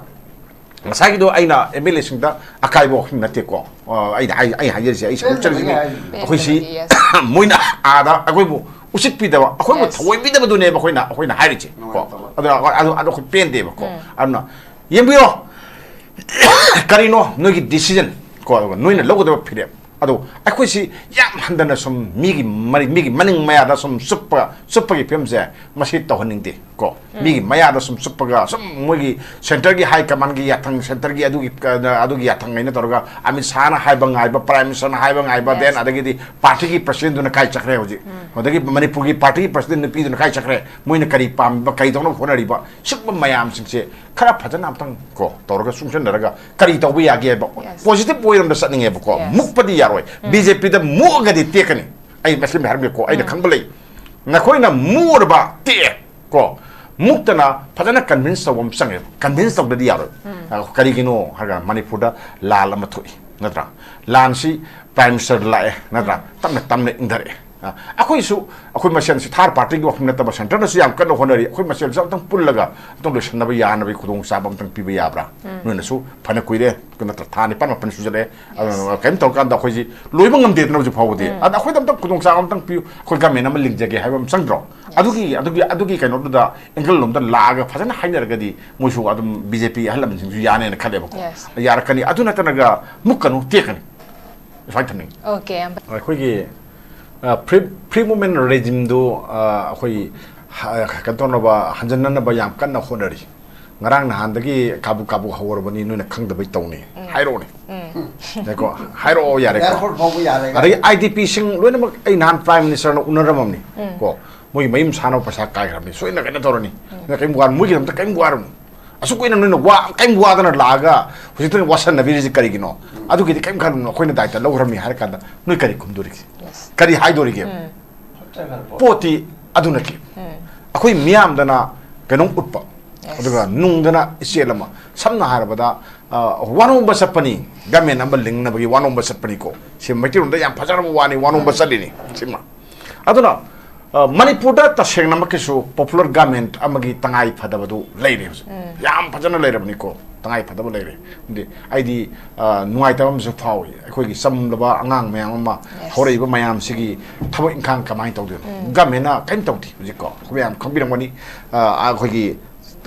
ꯉꯁꯥꯏꯒꯤꯗꯣ ꯑꯩꯅ ꯑꯦꯝ ꯑꯦꯜ ꯑꯦꯁꯤꯡꯗ ꯑꯀꯥꯏꯕ ꯋꯥꯐꯝ ꯅꯠꯇꯦꯀꯣ꯫ ꯑ, ꯑꯩꯅ ꯍꯥꯏ-, ꯑꯩ ꯍꯥꯏꯖꯔꯤꯁꯦ, ꯑꯩ ꯁꯞꯄꯣꯔꯠ ꯆꯠꯂꯤꯁꯤꯅꯤ꯫ ꯍꯥꯏ꯫ ꯑꯩꯈꯣꯏꯁꯤ Yes. ꯃꯣꯏꯅ ꯑꯥꯗ ꯑꯩꯈꯣꯏꯕꯨ ꯎꯁꯤꯠꯄꯤꯗꯕ, ꯑꯩꯈꯣꯏꯕꯨ Yes. ꯊꯑꯣꯏꯕꯤꯗꯕꯗꯨꯅꯦꯕ ꯑꯩꯈꯣꯏꯅ, ꯑꯩꯈꯣꯏꯅ ꯍꯥꯏꯔꯤꯁꯦ ꯀꯣ꯫ ꯅꯨꯡꯉꯥꯏꯇꯕ꯫ ꯑꯗꯣ ꯑꯗꯨ ꯑꯗꯨ ꯑꯩꯈꯣꯏ ꯄꯦꯟꯗꯦꯕꯀꯣ꯫ ꯑꯗꯨꯅ ꯌꯦꯡꯕꯤꯔꯣ, ꯀꯔꯤꯅꯣ ꯅꯣꯏꯒꯤ ꯗꯤꯁꯤꯖꯟ ꯀꯣ, ꯑꯗꯨꯒ ꯅꯣꯏꯅ ꯂꯧꯒꯗꯕ ꯐꯤꯔꯦꯞ꯫ ꯑꯗꯣ ꯑꯩꯈꯣꯏꯁꯤ ꯌꯥꯝ ꯍꯟꯊꯅ ꯁꯨꯝ ꯃꯤꯒꯤ ꯃꯔꯤ-, ꯃꯤꯒꯤ ꯃꯅꯤꯡ ꯃꯌꯥꯗ ꯁꯨꯝ ꯆꯨꯞꯄ, ꯆꯨꯞꯄꯒꯤ ꯐꯤꯕꯝꯁꯦ ꯃꯁꯤ ꯇꯧꯍꯟꯅꯤꯡꯗꯦ ꯀꯣ꯫ ꯃꯤꯒꯤ ꯃꯌꯥꯗ ꯁꯨꯝ ꯆꯨꯞꯄꯒ ꯁꯨꯝ ꯃꯣꯏꯒꯤ ꯁꯦꯟꯇꯔꯒꯤ ꯍꯥꯏ ꯀꯃꯥꯟꯒꯤ ꯌꯥꯊꯪ, ꯁꯦꯟꯇꯔꯒꯤ ꯑꯗꯨꯒꯤ, ꯑꯗꯨꯒꯤ ꯌꯥꯊꯪ ꯍꯥꯏꯅ ꯇꯧꯔꯒ ꯑꯃꯤꯠ ꯁꯥꯍꯅ ꯍꯥꯏꯕ ꯉꯥꯏꯕ, ꯄ꯭ꯔꯥꯏꯝ ꯃꯤꯅꯤꯁꯇꯔꯅ ꯍꯥꯏꯕ ꯉꯥꯏꯕ, Yes. then ꯑꯗꯒꯤꯗꯤ ꯄꯥꯔꯇꯤꯒꯤ ꯄ꯭ꯔꯁꯤꯗꯦꯟꯗꯨꯅ ꯀꯥꯏ ꯆꯠꯈ꯭ꯔꯦ ꯍꯧꯖꯤꯛ, ꯑꯗꯒꯤ ꯃꯅꯤꯄꯨꯔꯒꯤ ꯄꯥꯔꯇꯤꯒꯤ ꯄ꯭ꯔꯁꯤꯗꯦꯟ ꯅꯨꯄꯤꯗꯨꯅ ꯀꯥꯏ ꯆꯠꯈ꯭ꯔꯦ, ꯃꯣꯏꯅ ꯀꯔꯤ ꯄꯥꯝꯕ, ꯀꯔꯤ ꯇꯧꯅꯕ ꯍꯣꯠꯅꯔꯤꯕ, ꯁꯤꯒꯨꯝꯕ ꯃꯌꯥꯝꯁꯤꯡꯁꯦ ꯈꯔ ꯐꯖꯅ ꯑꯝꯇꯪ ꯀꯣ ꯇꯧꯔꯒ ꯆꯨꯡꯁꯤꯟꯅꯔꯒ ꯀꯔꯤ ꯇꯧꯕ ꯌꯥꯒꯦ ꯍꯥꯏꯕ Yes. ꯄꯣꯖꯤꯇꯤꯚ ꯋꯦꯔꯣꯝꯗ ꯆꯠꯅꯤꯡꯉꯦꯕꯀꯣ꯫ Yes. ꯃꯨꯛꯄꯗꯤ ꯌꯥꯔꯣꯏ꯫ ꯕꯤ ꯖꯦ ꯄꯤꯗ ꯃꯨꯛꯑꯒꯗꯤ ꯇꯦꯛꯀꯅꯤ꯫ ꯑꯩ ꯃꯁꯤꯃ ꯍꯥꯏꯔꯝꯒꯦꯀꯣ, ꯑꯩꯅ ꯈꯪꯕ ꯂꯩ꯫ ꯅꯈꯣꯏꯅ ꯃꯨꯛꯑꯕ ꯇꯦꯛꯑꯦ ꯀꯣ, ꯃꯨꯛꯇꯅ ꯐꯖꯅ ꯀꯟꯚꯤꯟꯁ ꯇꯧꯕ ꯑꯃ ꯆꯪꯉꯦ꯫ ꯀꯟꯚꯤꯟꯁ ꯇꯧꯗ꯭ꯔꯗꯤ ꯌꯥꯔꯣꯏ꯫ ꯑ, ꯀꯔꯤꯒꯤꯅꯣ ꯍꯥꯏꯔꯒ ꯃꯅꯤꯄꯨꯔꯗ ꯂꯥꯟ ꯑꯃ ꯊꯣꯛꯏ ꯅꯠꯇ꯭ꯔꯥ? ꯂꯥꯟꯁꯤ ꯄ꯭ꯔꯥꯏꯝ ꯃꯤꯅꯤꯁꯇꯔꯗ ꯂꯥꯛꯑꯦ ꯅꯠꯇ꯭ꯔꯥ? ꯇꯞꯅ ꯇꯞꯅ ꯏꯪꯊꯔꯛꯑꯦ꯫ ꯑ, ꯑꯩꯈꯣꯏꯁꯨ, ꯑꯩꯈꯣꯏ ꯃꯁꯦꯟꯁꯨ, ꯊꯥꯔ ꯄꯥꯔꯇꯤꯒꯤ ꯋꯥꯐꯝ ꯅꯠꯇꯕ, ꯁꯦꯟꯇꯔꯅꯁꯨ ꯌꯥꯝ ꯀꯟꯅ ꯍꯣꯠꯅꯔꯤ꯫ ꯑꯩꯈꯣꯏ ꯃꯁꯦꯟꯁꯨ ꯑꯝꯇꯪ ꯄꯨꯜꯂꯒ ꯑꯝꯇꯪ ꯂꯣꯏꯁꯟꯅꯕ ꯌꯥꯅꯕꯒꯤ ꯈꯨꯗꯣꯡꯆꯥꯕ ꯑꯝꯇꯪ ꯄꯤꯕ ꯌꯥꯕ꯭ꯔꯥ? ꯅꯣꯏꯅꯁꯨ ꯐꯅ ꯀꯨꯏꯔꯦ, ꯅꯠꯇ꯭ꯔ ꯊꯥ ꯅꯤꯄꯥꯟ ꯃꯥꯄꯟ ꯁꯨꯖꯜꯂꯛꯑꯦ꯫ ꯑꯗꯨꯅ ꯀꯔꯤꯝ ꯇꯧꯔꯀꯥꯟꯗ ꯑꯩꯈꯣꯏꯁꯤ ꯂꯣꯏꯕ ꯉꯝꯗꯦꯗꯅ ꯍꯧꯖꯤꯛ ꯐꯥꯎꯕꯗꯤ꯫ ꯑꯗ ꯑꯩꯈꯣꯏꯗ ꯑꯝꯇꯪ ꯈꯨꯗꯣꯡꯆꯥꯕ ꯑꯝꯇꯪ ꯄꯤꯌꯨ, ꯑꯩꯈꯣꯏ ꯒꯃꯦꯟ ꯑꯃ ꯂꯤꯡꯖꯒꯦ ꯍꯥꯏꯕ ꯑꯃ ꯆꯪꯗ꯭ꯔꯣ? ꯑꯗꯨꯒꯤ, ꯑꯗꯨꯒꯤ, ꯑꯗꯨꯒꯤ ꯀꯩꯅꯣꯗꯨꯗ ꯑꯦꯡꯒꯜ ꯂꯣꯝꯗ ꯂꯥꯛꯑꯒ ꯐꯖꯅ ꯍꯥꯏꯅꯔꯒꯗꯤ ꯃꯣꯏꯁꯨ ꯑꯗꯨꯝ ꯕꯤ ꯖꯦ ꯄꯤ ꯑꯍꯜ ꯂꯃꯟꯁꯤꯡꯁꯨ ꯌꯥꯅꯦꯅ ꯈꯜꯂꯦꯕꯀꯣ꯫ Yes. ꯌꯥꯔꯛꯀꯅꯤ꯫ ꯑꯗꯨ ꯅꯠꯇꯅꯒ ꯃꯨꯛꯀꯅꯨ, ꯇꯦꯛꯀꯅꯤ꯫ ꯁꯨꯃꯥꯏꯅ ꯊꯝꯅꯤꯡꯉꯤ꯫ Okay, ꯌꯥꯝ ꯑꯩꯈꯣꯏꯒꯤ, ꯑ, free, free movement regime ꯗꯨ, ꯑ, ꯑꯩꯈꯣꯏ ꯍ-, ꯀꯩꯅꯣ ꯇꯧꯅꯕ, ꯍꯟꯖꯟꯅꯅꯕ ꯌꯥꯝ ꯀꯟꯅ ꯍꯣꯠꯅꯔꯤ꯫ ꯉꯔꯥꯡ ꯅꯍꯥꯟꯗꯒꯤ ꯀꯥꯕꯨ ꯀꯥꯕꯨ ꯍꯧꯔꯕꯅꯤ, ꯅꯣꯏꯅ ꯈꯪꯗꯕꯩ ꯇꯧꯅꯤ꯫ ꯍꯥꯏꯔꯛꯑꯣꯅꯦ꯫ ꯉꯥꯏꯈꯣ, ꯍꯥꯏꯔꯛꯑꯣ ꯌꯥꯔꯦꯀꯣ꯫ Airport ꯐꯥꯎꯕ ꯌꯥꯔꯦ꯫ ꯑꯗꯒꯤ ꯑꯥꯏ ꯗꯤ ꯄꯤꯁꯤꯡ ꯂꯣꯏꯅꯃꯛ ꯑꯩ ꯅꯍꯥꯟ Prime Minister ꯅ ꯎꯅꯔꯝꯃꯕꯅꯤ꯫ ꯀꯣ, ꯃꯣꯏꯒꯤ ꯃꯌꯨꯝ ꯁꯥꯅꯕ ꯄꯩꯁꯥ ꯀꯥꯏꯈ꯭ꯔꯕꯅꯤ, ꯁꯣꯏꯅ ꯀꯩꯅꯣ ꯇꯧꯔꯅꯤ꯫ ꯅꯣꯏ ꯀꯔꯤꯝ ꯋꯥꯔꯨꯅꯨ, ꯃꯣꯏꯒꯤꯗꯃꯛꯇ ꯀꯔꯤꯝ ꯋꯥꯔꯨꯅꯨ꯫ ꯑꯁꯨꯛ ꯀꯨꯏꯅ ꯅꯣꯏꯅ ꯋꯥ, ꯀꯔꯤꯝ ꯋꯥꯗꯅ ꯂꯥꯛꯑꯒ ꯍꯧꯖꯤꯛꯇ ꯋꯥꯁꯟꯅꯕꯤꯔꯤꯁꯤ ꯀꯔꯤꯒꯤꯅꯣ? ꯑꯗꯨꯒꯤꯗꯤ ꯀꯔꯤꯝ ꯈꯜꯂꯨꯅꯨ, ꯑꯩꯈꯣꯏꯅ ꯗꯥꯏꯇ ꯂꯧꯈ꯭ꯔꯕꯅꯤ ꯍꯥꯏꯔ ꯀꯥꯟꯗ ꯅꯣꯏ ꯀꯔꯤ ꯈꯨꯝꯗꯣꯔꯤꯒꯦ? Yes. ꯀꯔꯤ ꯍꯥꯏꯗꯣꯔꯤꯒꯦ? ꯄꯣꯠꯇꯤ ꯑꯗꯨ ꯅꯠꯇꯦ꯫ ꯑꯩꯈꯣꯏ ꯃꯤꯌꯥꯝꯗꯅ ꯀꯩꯅꯣꯝ ꯎꯠꯄ, Yes. ꯑꯗꯨꯒ ꯅꯨꯡꯗꯅ ꯏꯆꯦꯜ ꯑꯃ, ꯁꯝꯅ ꯍꯥꯏꯔꯕꯗ, ꯑ, ꯋꯥꯅꯣꯝꯕ ꯆꯠꯄꯅꯤ, ꯒꯃꯦꯟ ꯑꯃ ꯂꯤꯡꯅꯕꯒꯤ ꯋꯥꯅꯣꯝꯕ ꯆꯠꯄꯅꯤꯀꯣ꯫ ꯁꯤ ꯃꯩꯇꯩꯂꯣꯟꯗ ꯌꯥꯝ ꯐꯖꯔꯕ ꯋꯥꯅꯤ, ꯋꯥꯅꯣꯝꯕ ꯆꯠꯂꯤꯅꯤ꯫ ꯁꯤꯃ꯫ ꯑꯗꯨꯅ, ꯑ, ꯃꯅꯤꯄꯨꯔꯗ ꯇꯁꯦꯡꯅꯃꯛꯀꯤꯁꯨ popular government ꯑꯃꯒꯤ ꯇꯉꯥꯏ ꯐꯗꯕꯗꯨ ꯂꯩꯔꯦ ꯍꯧꯖꯤꯛ꯫ ꯌꯥꯝ ꯐꯖꯅ ꯂꯩꯔꯕꯅꯤꯀꯣ, ꯇꯉꯥꯏ ꯐꯗꯕ ꯂꯩꯔꯦ꯫ ꯑꯗꯤ ꯑꯩꯗꯤ, ꯑ, ꯅꯨꯡꯉꯥꯏꯇꯕ ꯑꯃꯁꯨ ꯐꯥꯎꯏ꯫ ꯑꯩꯈꯣꯏꯒꯤ ꯆꯝꯂꯕ ꯑꯉꯥꯡ ꯃꯌꯥꯝ ꯑꯃ, Yes. ꯍꯧꯔꯛꯏꯕ ꯃꯌꯥꯝꯁꯤꯒꯤ ꯊꯕꯛ ꯏꯪꯈꯥꯡ ꯀꯃꯥꯏꯅ ꯇꯧꯗꯣꯏꯅꯣ? ꯒꯃꯦꯟꯅ ꯀꯔꯤꯝ ꯇꯧꯗꯦ ꯍꯧꯖꯤꯛꯀꯣ꯫ ꯑꯩꯈꯣꯏ ꯃꯌꯥꯝ ꯈꯪꯕꯤꯔꯝꯒꯅꯤ꯫ ꯑ, ꯑꯩꯈꯣꯏꯒꯤ,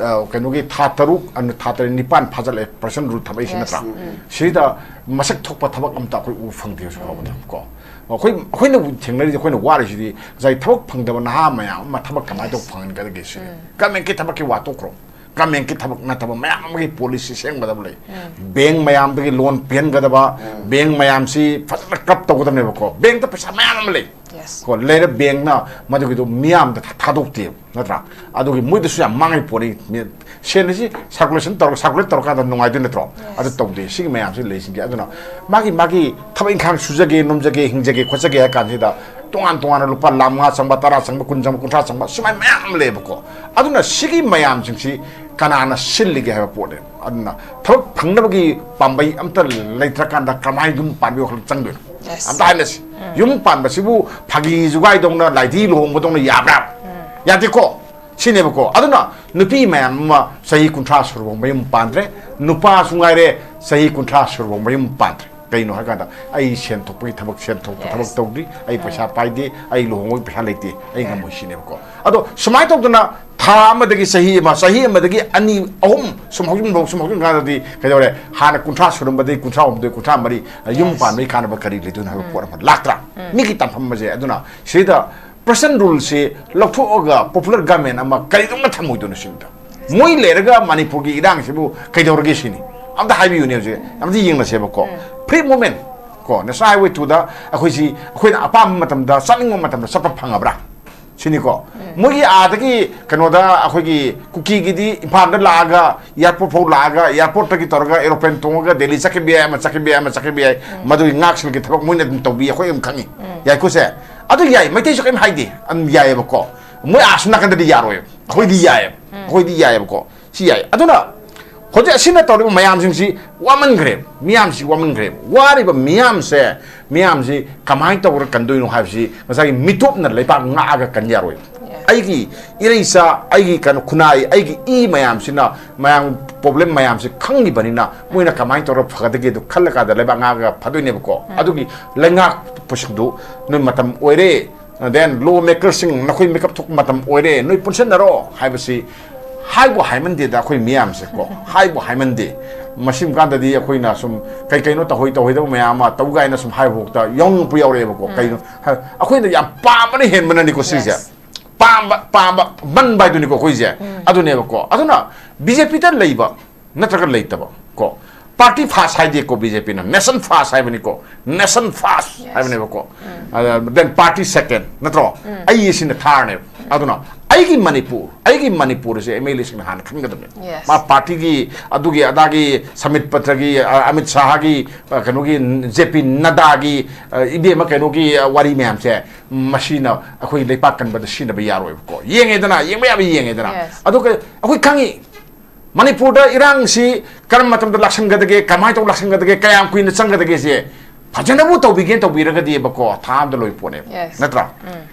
ꯑ, ꯀꯩꯅꯣꯒꯤ ꯊꯥ ꯇꯔꯨꯛ, ꯑ, ꯊꯥ ꯇꯔꯦꯠ, ꯅꯤꯄꯥꯟ ꯐꯥꯖꯤꯜꯂꯛꯑꯦ, ꯄ꯭ꯔꯁꯟ ꯔꯨꯜ ꯊꯝꯃꯛꯏꯁꯤ Yes. ꯅꯠꯇ꯭ꯔꯥ? ꯁꯤꯗ ꯃꯁꯛ ꯊꯣꯛꯄ ꯊꯕꯛ ꯑꯝꯇ ꯑꯩꯈꯣꯏ ꯎꯕ ꯐꯪꯗꯦ ꯍꯧꯖꯤꯛ ꯐꯥꯎꯕꯗ ꯀꯣ꯫ ꯑꯩꯈꯣꯏ, ꯑꯩꯈꯣꯏꯅ ꯊꯦꯡꯅꯔꯤꯁꯦ, ꯑꯩꯈꯣꯏꯅ ꯋꯥꯔꯤꯁꯤꯗꯤ ꯉꯁꯥꯏ ꯊꯕꯛ ꯐꯪꯗꯕ ꯅꯍꯥ ꯃꯌꯥꯝ ꯑꯃ ꯊꯕꯛ ꯀꯃꯥꯏꯅ ꯇꯧꯕ ꯐꯪꯍꯟꯒꯗꯒꯦ ꯁꯤꯅꯤ꯫ ꯒꯃꯦꯟꯒꯤ ꯊꯕꯛꯀꯤ ꯋꯥ ꯇꯣꯛꯈ꯭ꯔꯣ꯫ ꯒꯃꯦꯟꯒꯤ ꯊꯕꯛ ꯅꯠꯇꯕ ꯃꯌꯥꯝ ꯑꯃꯒꯤ ꯄꯣꯂꯤꯁꯤ ꯁꯦꯝꯒꯗꯕ ꯂꯩ꯫ ꯕꯦꯡ ꯃꯌꯥꯝꯗꯒꯤ ꯂꯣꯟ ꯄꯤꯍꯟꯒꯗꯕ, ꯕꯦꯡ ꯃꯌꯥꯝꯁꯤ ꯐꯖꯅ ꯀ꯭ꯂꯕ ꯇꯧꯒꯗꯕꯅꯦꯕꯀꯣ꯫ ꯕꯦꯡꯇ ꯄꯩꯁꯥ ꯃꯌꯥꯝ ꯑꯃ ꯂꯩ꯫ Yes. ꯀꯣ, ꯂꯩꯔ ꯕꯦꯡꯅ ꯃꯗꯨꯒꯤꯗꯣ ꯃꯤꯌꯥꯝꯗ ꯊꯥ-, ꯊꯥꯗꯣꯛꯇꯦꯕ, ꯅꯠꯇ꯭ꯔꯥ? ꯑꯗꯨꯒꯤ ꯃꯣꯏꯗꯁꯨ ꯌꯥꯝ ꯃꯥꯡꯉꯤ ꯄꯣꯠꯅꯤ꯫ ꯃꯤ-, ꯁꯦꯟ ꯑꯁꯤ circulation ꯇꯧꯔ-, circulate ꯇꯧꯔꯀꯥꯟꯗ ꯅꯨꯡꯉꯥꯏꯗꯣꯏ ꯅꯠꯇ꯭ꯔꯣ? Yes. ꯑꯗꯨ ꯇꯧꯗꯦ꯫ ꯁꯤꯒꯤ ꯃꯌꯥꯝꯁꯤ ꯂꯩꯁꯤꯡꯁꯦ꯫ ꯑꯗꯨꯅ ꯃꯥꯒꯤ, ꯃꯥꯒꯤ ꯊꯕꯛ ꯏꯪꯈꯥꯡ ꯁꯨꯖꯒꯦ, ꯅꯣꯝꯖꯒꯦ, ꯍꯤꯡꯖꯒꯦ, ꯈꯣꯠꯆꯒꯦ ꯍꯥꯏ ꯀꯥꯟꯁꯤꯗ ꯇꯣꯉꯥꯟ ꯇꯣꯉꯥꯟꯅ ꯂꯨꯄꯥ ꯂꯥꯈ ꯃꯉꯥ ꯆꯪꯕ, ꯇꯔꯥ ꯆꯪꯕ, ꯀꯨꯟ ꯆꯪꯕ, ꯀꯨꯟꯊ꯭ꯔꯥ ꯆꯪꯕ, ꯁꯨꯃꯥꯏꯅ ꯃꯌꯥꯝ ꯑꯃ ꯂꯩꯌꯦꯕꯀꯣ꯫ ꯑꯗꯨꯅ ꯁꯤꯒꯤ ꯃꯌꯥꯝꯁꯤꯡꯁꯤ ꯀꯅꯥꯅ ꯁꯤꯜꯂꯤꯒꯦ ꯍꯥꯏꯕ ꯄꯣꯠꯅꯦ꯫ ꯑꯗꯨꯅ ꯊꯕꯛ ꯐꯪꯅꯕꯒꯤ ꯄꯥꯝꯕꯩ ꯑꯝꯇ ꯂꯩꯇ꯭ꯔꯀꯥꯟꯗ ꯀꯃꯥꯏꯅ ꯌꯨꯝ ꯄꯥꯟꯕꯒꯤ ꯋꯥꯈꯜ ꯆꯪꯗꯣꯏꯅꯣ? Yes. ꯑꯝꯇ ꯍꯥꯏꯅꯁꯤ꯫ ꯌꯨꯝ ꯄꯥꯟꯕꯁꯤꯕꯨ ꯐꯥꯒꯤ ꯖꯨꯒꯥꯏꯗꯧꯅ, ꯂꯥꯏꯙꯤ ꯂꯨꯍꯣꯡꯕꯗꯧꯅ ꯌꯥꯕ꯭ꯔꯥ? ꯌꯥꯗꯦꯀꯣ꯫ ꯁꯤꯅꯦꯕꯀꯣ꯫ ꯑꯗꯨꯅ ꯅꯨꯄꯤ ꯃꯌꯥꯝ ꯑꯃ ꯆꯍꯤ ꯀꯨꯟꯊ꯭ꯔꯥ ꯁꯨꯔꯕ ꯃꯌꯨꯝ ꯄꯥꯟꯗ꯭ꯔꯦ, ꯅꯨꯄꯥꯁꯨ ꯉꯥꯏꯔꯦ, ꯆꯍꯤ ꯀꯨꯟꯊ꯭ꯔꯥ ꯁꯨꯔꯕ ꯃꯌꯨꯝ ꯄꯥꯟꯗ꯭ꯔꯦ꯫ ꯀꯩꯅꯣ ꯍꯥꯏꯀꯥꯟꯗ, "ꯑꯩ ꯁꯦꯟ ꯊꯣꯛꯄꯒꯤ ꯊꯕꯛ, ꯁꯦꯟ ꯊꯣꯛꯄ ꯊꯕꯛ ꯇꯧꯗ꯭ꯔꯤ, ꯑꯩ ꯄꯩꯁꯥ ꯄꯥꯏꯗꯦ, ꯑꯩ ꯂꯨꯍꯣꯡꯕꯒꯤ ꯄꯩꯁꯥ ꯂꯩꯇꯦ, ꯑꯩ ꯉꯝꯃꯣꯏ", ꯁꯤꯅꯦꯕꯀꯣ꯫ ꯑꯗꯣ ꯁꯨꯃꯥꯏꯅ ꯇꯧꯗꯅ ꯊꯥ ꯑꯃꯗꯒꯤ ꯆꯍꯤ ꯑꯃ, ꯆꯍꯤ ꯑꯃꯗꯒꯤ ꯑꯅꯤ, ꯑꯍꯨꯝ ꯁꯨꯝ ꯍꯧꯖꯤꯟꯐꯧ, ꯁꯨꯝ ꯍꯧꯖꯤꯟ ꯀꯥꯟꯗꯗꯤ ꯀꯩꯗꯧꯔꯦ? ꯍꯥꯟꯅ ꯀꯨꯟꯊ꯭ꯔꯥ ꯁꯨꯔꯝꯕꯗꯒꯤ ꯀꯨꯟꯊ꯭ꯔꯥ ꯍꯨꯝꯗꯣꯏ, ꯀꯨꯟꯊ꯭ꯔꯥ ꯃꯔꯤ, ꯌꯨꯝ ꯄꯥꯟꯕꯒꯤ ꯀꯥꯟꯅꯕ ꯀꯔꯤ ꯂꯩꯗꯣꯏꯅꯣ ꯍꯥꯏꯕ ꯄꯣꯠ ꯑꯃ ꯂꯥꯛꯇ꯭ꯔꯥ? ꯃꯤꯒꯤ ꯇꯥꯟꯐꯝ ꯑꯃꯁꯦ꯫ ꯑꯗꯨꯅ ꯁꯤꯗ ꯄ꯭ꯔꯦꯁꯟ ꯔꯨꯜꯁꯤ ꯂꯧꯊꯣꯛꯑꯒ ꯄꯣꯄꯨꯂꯔ ꯒꯚꯔꯟꯃꯦꯟ ꯑꯃ ꯀꯔꯤꯗꯧꯅ ꯊꯝꯃꯣꯏꯗꯣꯏꯅꯣ ꯁꯤꯅꯤꯗ꯫ ꯃꯣꯏ ꯂꯩꯔꯒ ꯃꯅꯤꯄꯨꯔꯒꯤ ꯏꯔꯥꯡꯁꯤꯕꯨ ꯀꯩꯗꯧꯔꯒꯦ ꯁꯤꯅꯤ? ꯑꯝꯇ ꯍꯥꯏꯕꯤꯌꯨꯅꯦ ꯍꯧꯖꯤꯛ, ꯑꯝꯇ ꯌꯦꯡꯅꯁꯦꯕꯀꯣ꯫ ꯐ꯭ꯔꯤ ꯃꯨꯚꯃꯦꯟ ꯀꯣ, ꯅꯦꯁꯅꯦꯜ ꯍꯥꯏꯋꯦ ꯇꯨꯗ ꯑꯩꯈꯣꯏꯁꯤ, ꯑꯩꯈꯣꯏꯅ ꯑꯄꯥꯝꯕ ꯃꯇꯝꯗ, ꯆꯠꯅꯤꯡꯕ ꯃꯇꯝꯗ ꯆꯠꯄ ꯐꯪꯉꯕ꯭ꯔꯥ ꯁꯤꯅꯤꯀꯣ꯫ ꯃꯣꯏꯒꯤ ꯑꯥꯗꯒꯤ ꯀꯩꯅꯣꯗ, ꯑꯩꯈꯣꯏꯒꯤ ꯀꯨꯀꯤꯒꯤꯗꯤ ꯏꯝꯐꯥꯜꯗ ꯂꯥꯛꯑꯒ, ꯑꯦꯌꯥꯔꯄꯣꯔꯠ ꯐꯥꯎ ꯂꯥꯛꯑꯒ, ꯑꯦꯌꯥꯔꯄꯣꯔꯠꯇꯒꯤ ꯇꯧꯔꯒ ꯑꯦꯔꯣꯄ꯭ꯂꯦꯟ ꯇꯣꯡꯉꯒ ꯗꯦꯜꯂꯤ ꯆꯠꯈꯤꯕ ꯌꯥꯏ, ꯑꯃ ꯆꯠꯈꯤꯕ ꯌꯥꯏ, ꯑꯃ ꯆꯠꯈꯤꯕ ꯌꯥꯏ꯫ ꯃꯗꯨꯒꯤ ꯉꯥꯛꯁꯦꯜꯒꯤ ꯊꯕꯛ ꯃꯣꯏꯅ ꯑꯗꯨꯝ ꯇꯧꯕꯤ, ꯑꯩꯈꯣꯏ ꯑꯗꯨꯝ ꯈꯪꯉꯤ꯫ ꯌꯥꯏꯀꯣ ꯁꯦ? ꯑꯗꯨ ꯌꯥꯏ, ꯃꯩꯇꯩꯁꯨ ꯀꯔꯤꯝ ꯍꯥꯏꯗꯦ, ꯑꯗꯨꯝ ꯌꯥꯏꯑꯕꯀꯣ꯫ ꯃꯣꯏ ꯑꯥꯁꯨ ꯅꯥꯀꯟꯗꯗꯤ ꯌꯥꯔꯣꯏꯕ, ꯑꯩꯈꯣꯏꯗꯤ ꯌꯥꯏꯑꯕ, ꯑꯩꯈꯣꯏꯗꯤ ꯌꯥꯏꯑꯕꯀꯣ꯫ ꯁꯤ ꯌꯥꯏ꯫ ꯑꯗꯨꯅ ꯍꯧꯖꯤꯛ ꯑꯁꯤꯅ ꯇꯧꯔꯤꯕ ꯃꯌꯥꯝꯁꯤꯡꯁꯤ ꯋꯥꯃꯟꯈ꯭ꯔꯦ, ꯃꯤꯌꯥꯝꯁꯤ ꯋꯥꯃꯟꯈ꯭ꯔꯦ꯫ ꯋꯥꯔꯤꯕ ꯃꯤꯌꯥꯝꯁꯦ, ꯃꯤꯌꯥꯝꯁꯤ ꯀꯃꯥꯏꯅ ꯇꯧꯔ ꯀꯟꯗꯣꯏꯅꯣ ꯍꯥꯏꯕꯁꯤ ꯉꯁꯥꯏꯒꯤ ꯃꯤꯇꯣꯞꯅ ꯂꯩꯕꯥꯛ ꯉꯥꯛꯑꯒ ꯀꯟ ꯌꯥꯔꯣꯏ꯫ ꯑꯩꯒꯤ ꯏꯔꯩꯆꯥ, ꯑꯩꯒꯤ ꯀꯩꯅꯣ ꯈꯨꯟꯅꯥꯏ, ꯑꯩꯒꯤ ꯏ ꯃꯌꯥꯝꯁꯤꯅ, ꯃꯌꯥꯝ ꯄ꯭ꯔꯣꯕ꯭ꯂꯦꯝ ꯃꯌꯥꯝꯁꯤ ꯈꯪꯉꯤꯕꯅꯤꯅ, ꯃꯣꯏꯅ ꯀꯃꯥꯏꯅ ꯇꯧꯔ ꯐꯒꯗꯒꯦꯗꯣ ꯈꯜꯂꯀꯥꯟꯗ ꯂꯩꯕꯥꯛ ꯉꯥꯛꯑꯒ ꯐꯗꯣꯏꯅꯦꯕꯀꯣ꯫ ꯑꯗꯨꯒꯤ ꯂꯩꯉꯥꯛꯄꯁꯤꯡꯗꯨ ꯅꯣꯏ ꯃꯇꯝ ꯑꯣꯏꯔꯦ, then law makerꯁꯤꯡ, ꯅꯈꯣꯏ ꯃꯤꯀꯞ ꯊꯣꯛꯄ ꯃꯇꯝ ꯑꯣꯏꯔꯦ, ꯅꯣꯏ ꯄꯨꯟꯁꯤꯟꯅꯔꯣ ꯍꯥꯏꯕꯁꯤ ꯍꯥꯏꯕꯨ ꯍꯥꯏꯃꯟꯗꯦꯗ ꯑꯩꯈꯣꯏ ꯃꯤꯌꯥꯝꯁꯦꯀꯣ꯫ ꯍꯥꯏꯕꯨ ꯍꯥꯏꯃꯟꯗꯦ꯫ ꯃꯁꯤꯒꯨꯝ ꯀꯥꯟꯗꯗꯤ ꯑꯩꯈꯣꯏꯅ ꯁꯨꯝ ꯀꯩ ꯀꯩꯅꯣ ꯇꯧꯍꯣꯏ ꯇꯧꯍꯣꯏꯗꯕ ꯃꯌꯥꯝ ꯑꯃ ꯇꯧ ꯀꯥꯏꯅ ꯁꯨꯝ ꯍꯥꯏꯕ ꯐꯥꯎꯗ ꯌꯥꯎꯅꯤꯡꯉꯛꯄ ꯌꯥꯎꯔꯛꯑꯦꯕꯀꯣ꯫ ꯀꯩꯅꯣ ꯍꯥꯏ-, ꯑꯩꯈꯣꯏꯅ ꯌꯥꯝ ꯄꯥꯝꯕꯅ ꯍꯦꯟꯕꯅꯅꯤꯀꯣ ꯁꯤꯁꯦ꯫ ꯄꯥꯝꯕ, ꯄꯥꯝꯕ ꯃꯟꯕ ꯍꯥꯏꯗꯨꯅꯤꯀꯣ ꯑꯩꯈꯣꯏꯁꯦ꯫ ꯑꯗꯨꯅꯦꯕꯀꯣ꯫ ꯑꯗꯨꯅ ꯕꯤ ꯖꯦ ꯄꯤꯗ ꯂꯩꯕ ꯅꯠꯇ꯭ꯔꯒ ꯂꯩꯇꯕ ꯀꯣ꯫ Party first ꯍꯥꯏꯗꯦꯀꯣ ꯕꯤ ꯖꯦ ꯄꯤꯅ, nation first ꯍꯥꯏꯕꯅꯤꯀꯣ, nation first ꯍꯥꯏꯕꯅꯦꯕꯀꯣ꯫ ꯑꯗ, then party second, ꯅꯠꯇ꯭ꯔꯣ? ꯑꯩ ꯑꯁꯤꯅ ꯊꯥꯔꯅꯦꯕ꯫ ꯑꯗꯨꯅ ꯑꯩꯒꯤ ꯃꯅꯤꯄꯨꯔ, ꯑꯩꯒꯤ ꯃꯅꯤꯄꯨꯔꯁꯦ ꯑꯦꯝ ꯑꯦꯜ ꯑꯦꯁꯤꯡꯅ ꯍꯥꯟꯅ ꯈꯟꯒꯗꯕꯅꯦ꯫ ꯃꯥ ꯄꯥꯔꯇꯤꯒꯤ ꯑꯗꯨꯒꯤ ꯑꯗꯥꯒꯤ ꯁꯃꯤꯠ ꯄꯇ꯭ꯔꯒꯤ, ꯑ, ꯑꯃꯤꯠ ꯁꯥꯍꯒꯤ, ꯑ, ꯀꯩꯅꯣꯒꯤ, ꯖꯦ ꯄꯤ ꯅꯗꯥꯒꯤ, ꯑ, ꯏꯕꯦꯝꯃ ꯀꯩꯅꯣꯒꯤ, ꯑ, ꯋꯥꯔꯤ ꯃꯌꯥꯝꯁꯦ, ꯃꯁꯤꯅ ꯑꯩꯈꯣꯏ ꯂꯩꯄꯥꯛ ꯀꯟꯕꯗ ꯁꯤꯖꯤꯟꯅꯕ ꯌꯥꯔꯣꯏꯕꯀꯣ꯫ ꯌꯦꯡꯉꯦꯗꯅ, ꯌꯦꯡꯕ ꯌꯥꯕ ꯌꯦꯡꯉꯦꯗꯅ꯫ ꯑꯗꯨꯒ ꯑꯩꯈꯣꯏ ꯈꯪꯉꯤ, ꯃꯅꯤꯄꯨꯔꯗ ꯏꯔꯥꯡꯁꯤ ꯀꯔꯝꯕ ꯃꯇꯝꯗ ꯂꯥꯛꯁꯟꯒꯗꯒꯦ, ꯀꯃꯥꯏꯅ ꯇꯧ ꯂꯥꯛꯁꯟꯒꯗꯒꯦ, ꯀꯌꯥꯝ ꯀꯨꯏꯅ ꯆꯪꯒꯗꯒꯦꯁꯦ ꯐꯖꯅꯕꯨ ꯇꯧꯕꯤꯒꯦꯅ ꯇꯧꯕꯤꯔꯒꯗꯤꯕꯀꯣ, ꯊꯥ ꯑꯃꯗ ꯂꯣꯏ ꯄꯣꯠꯅꯦꯕ, Yes. ꯅꯠꯇ꯭ꯔꯥ?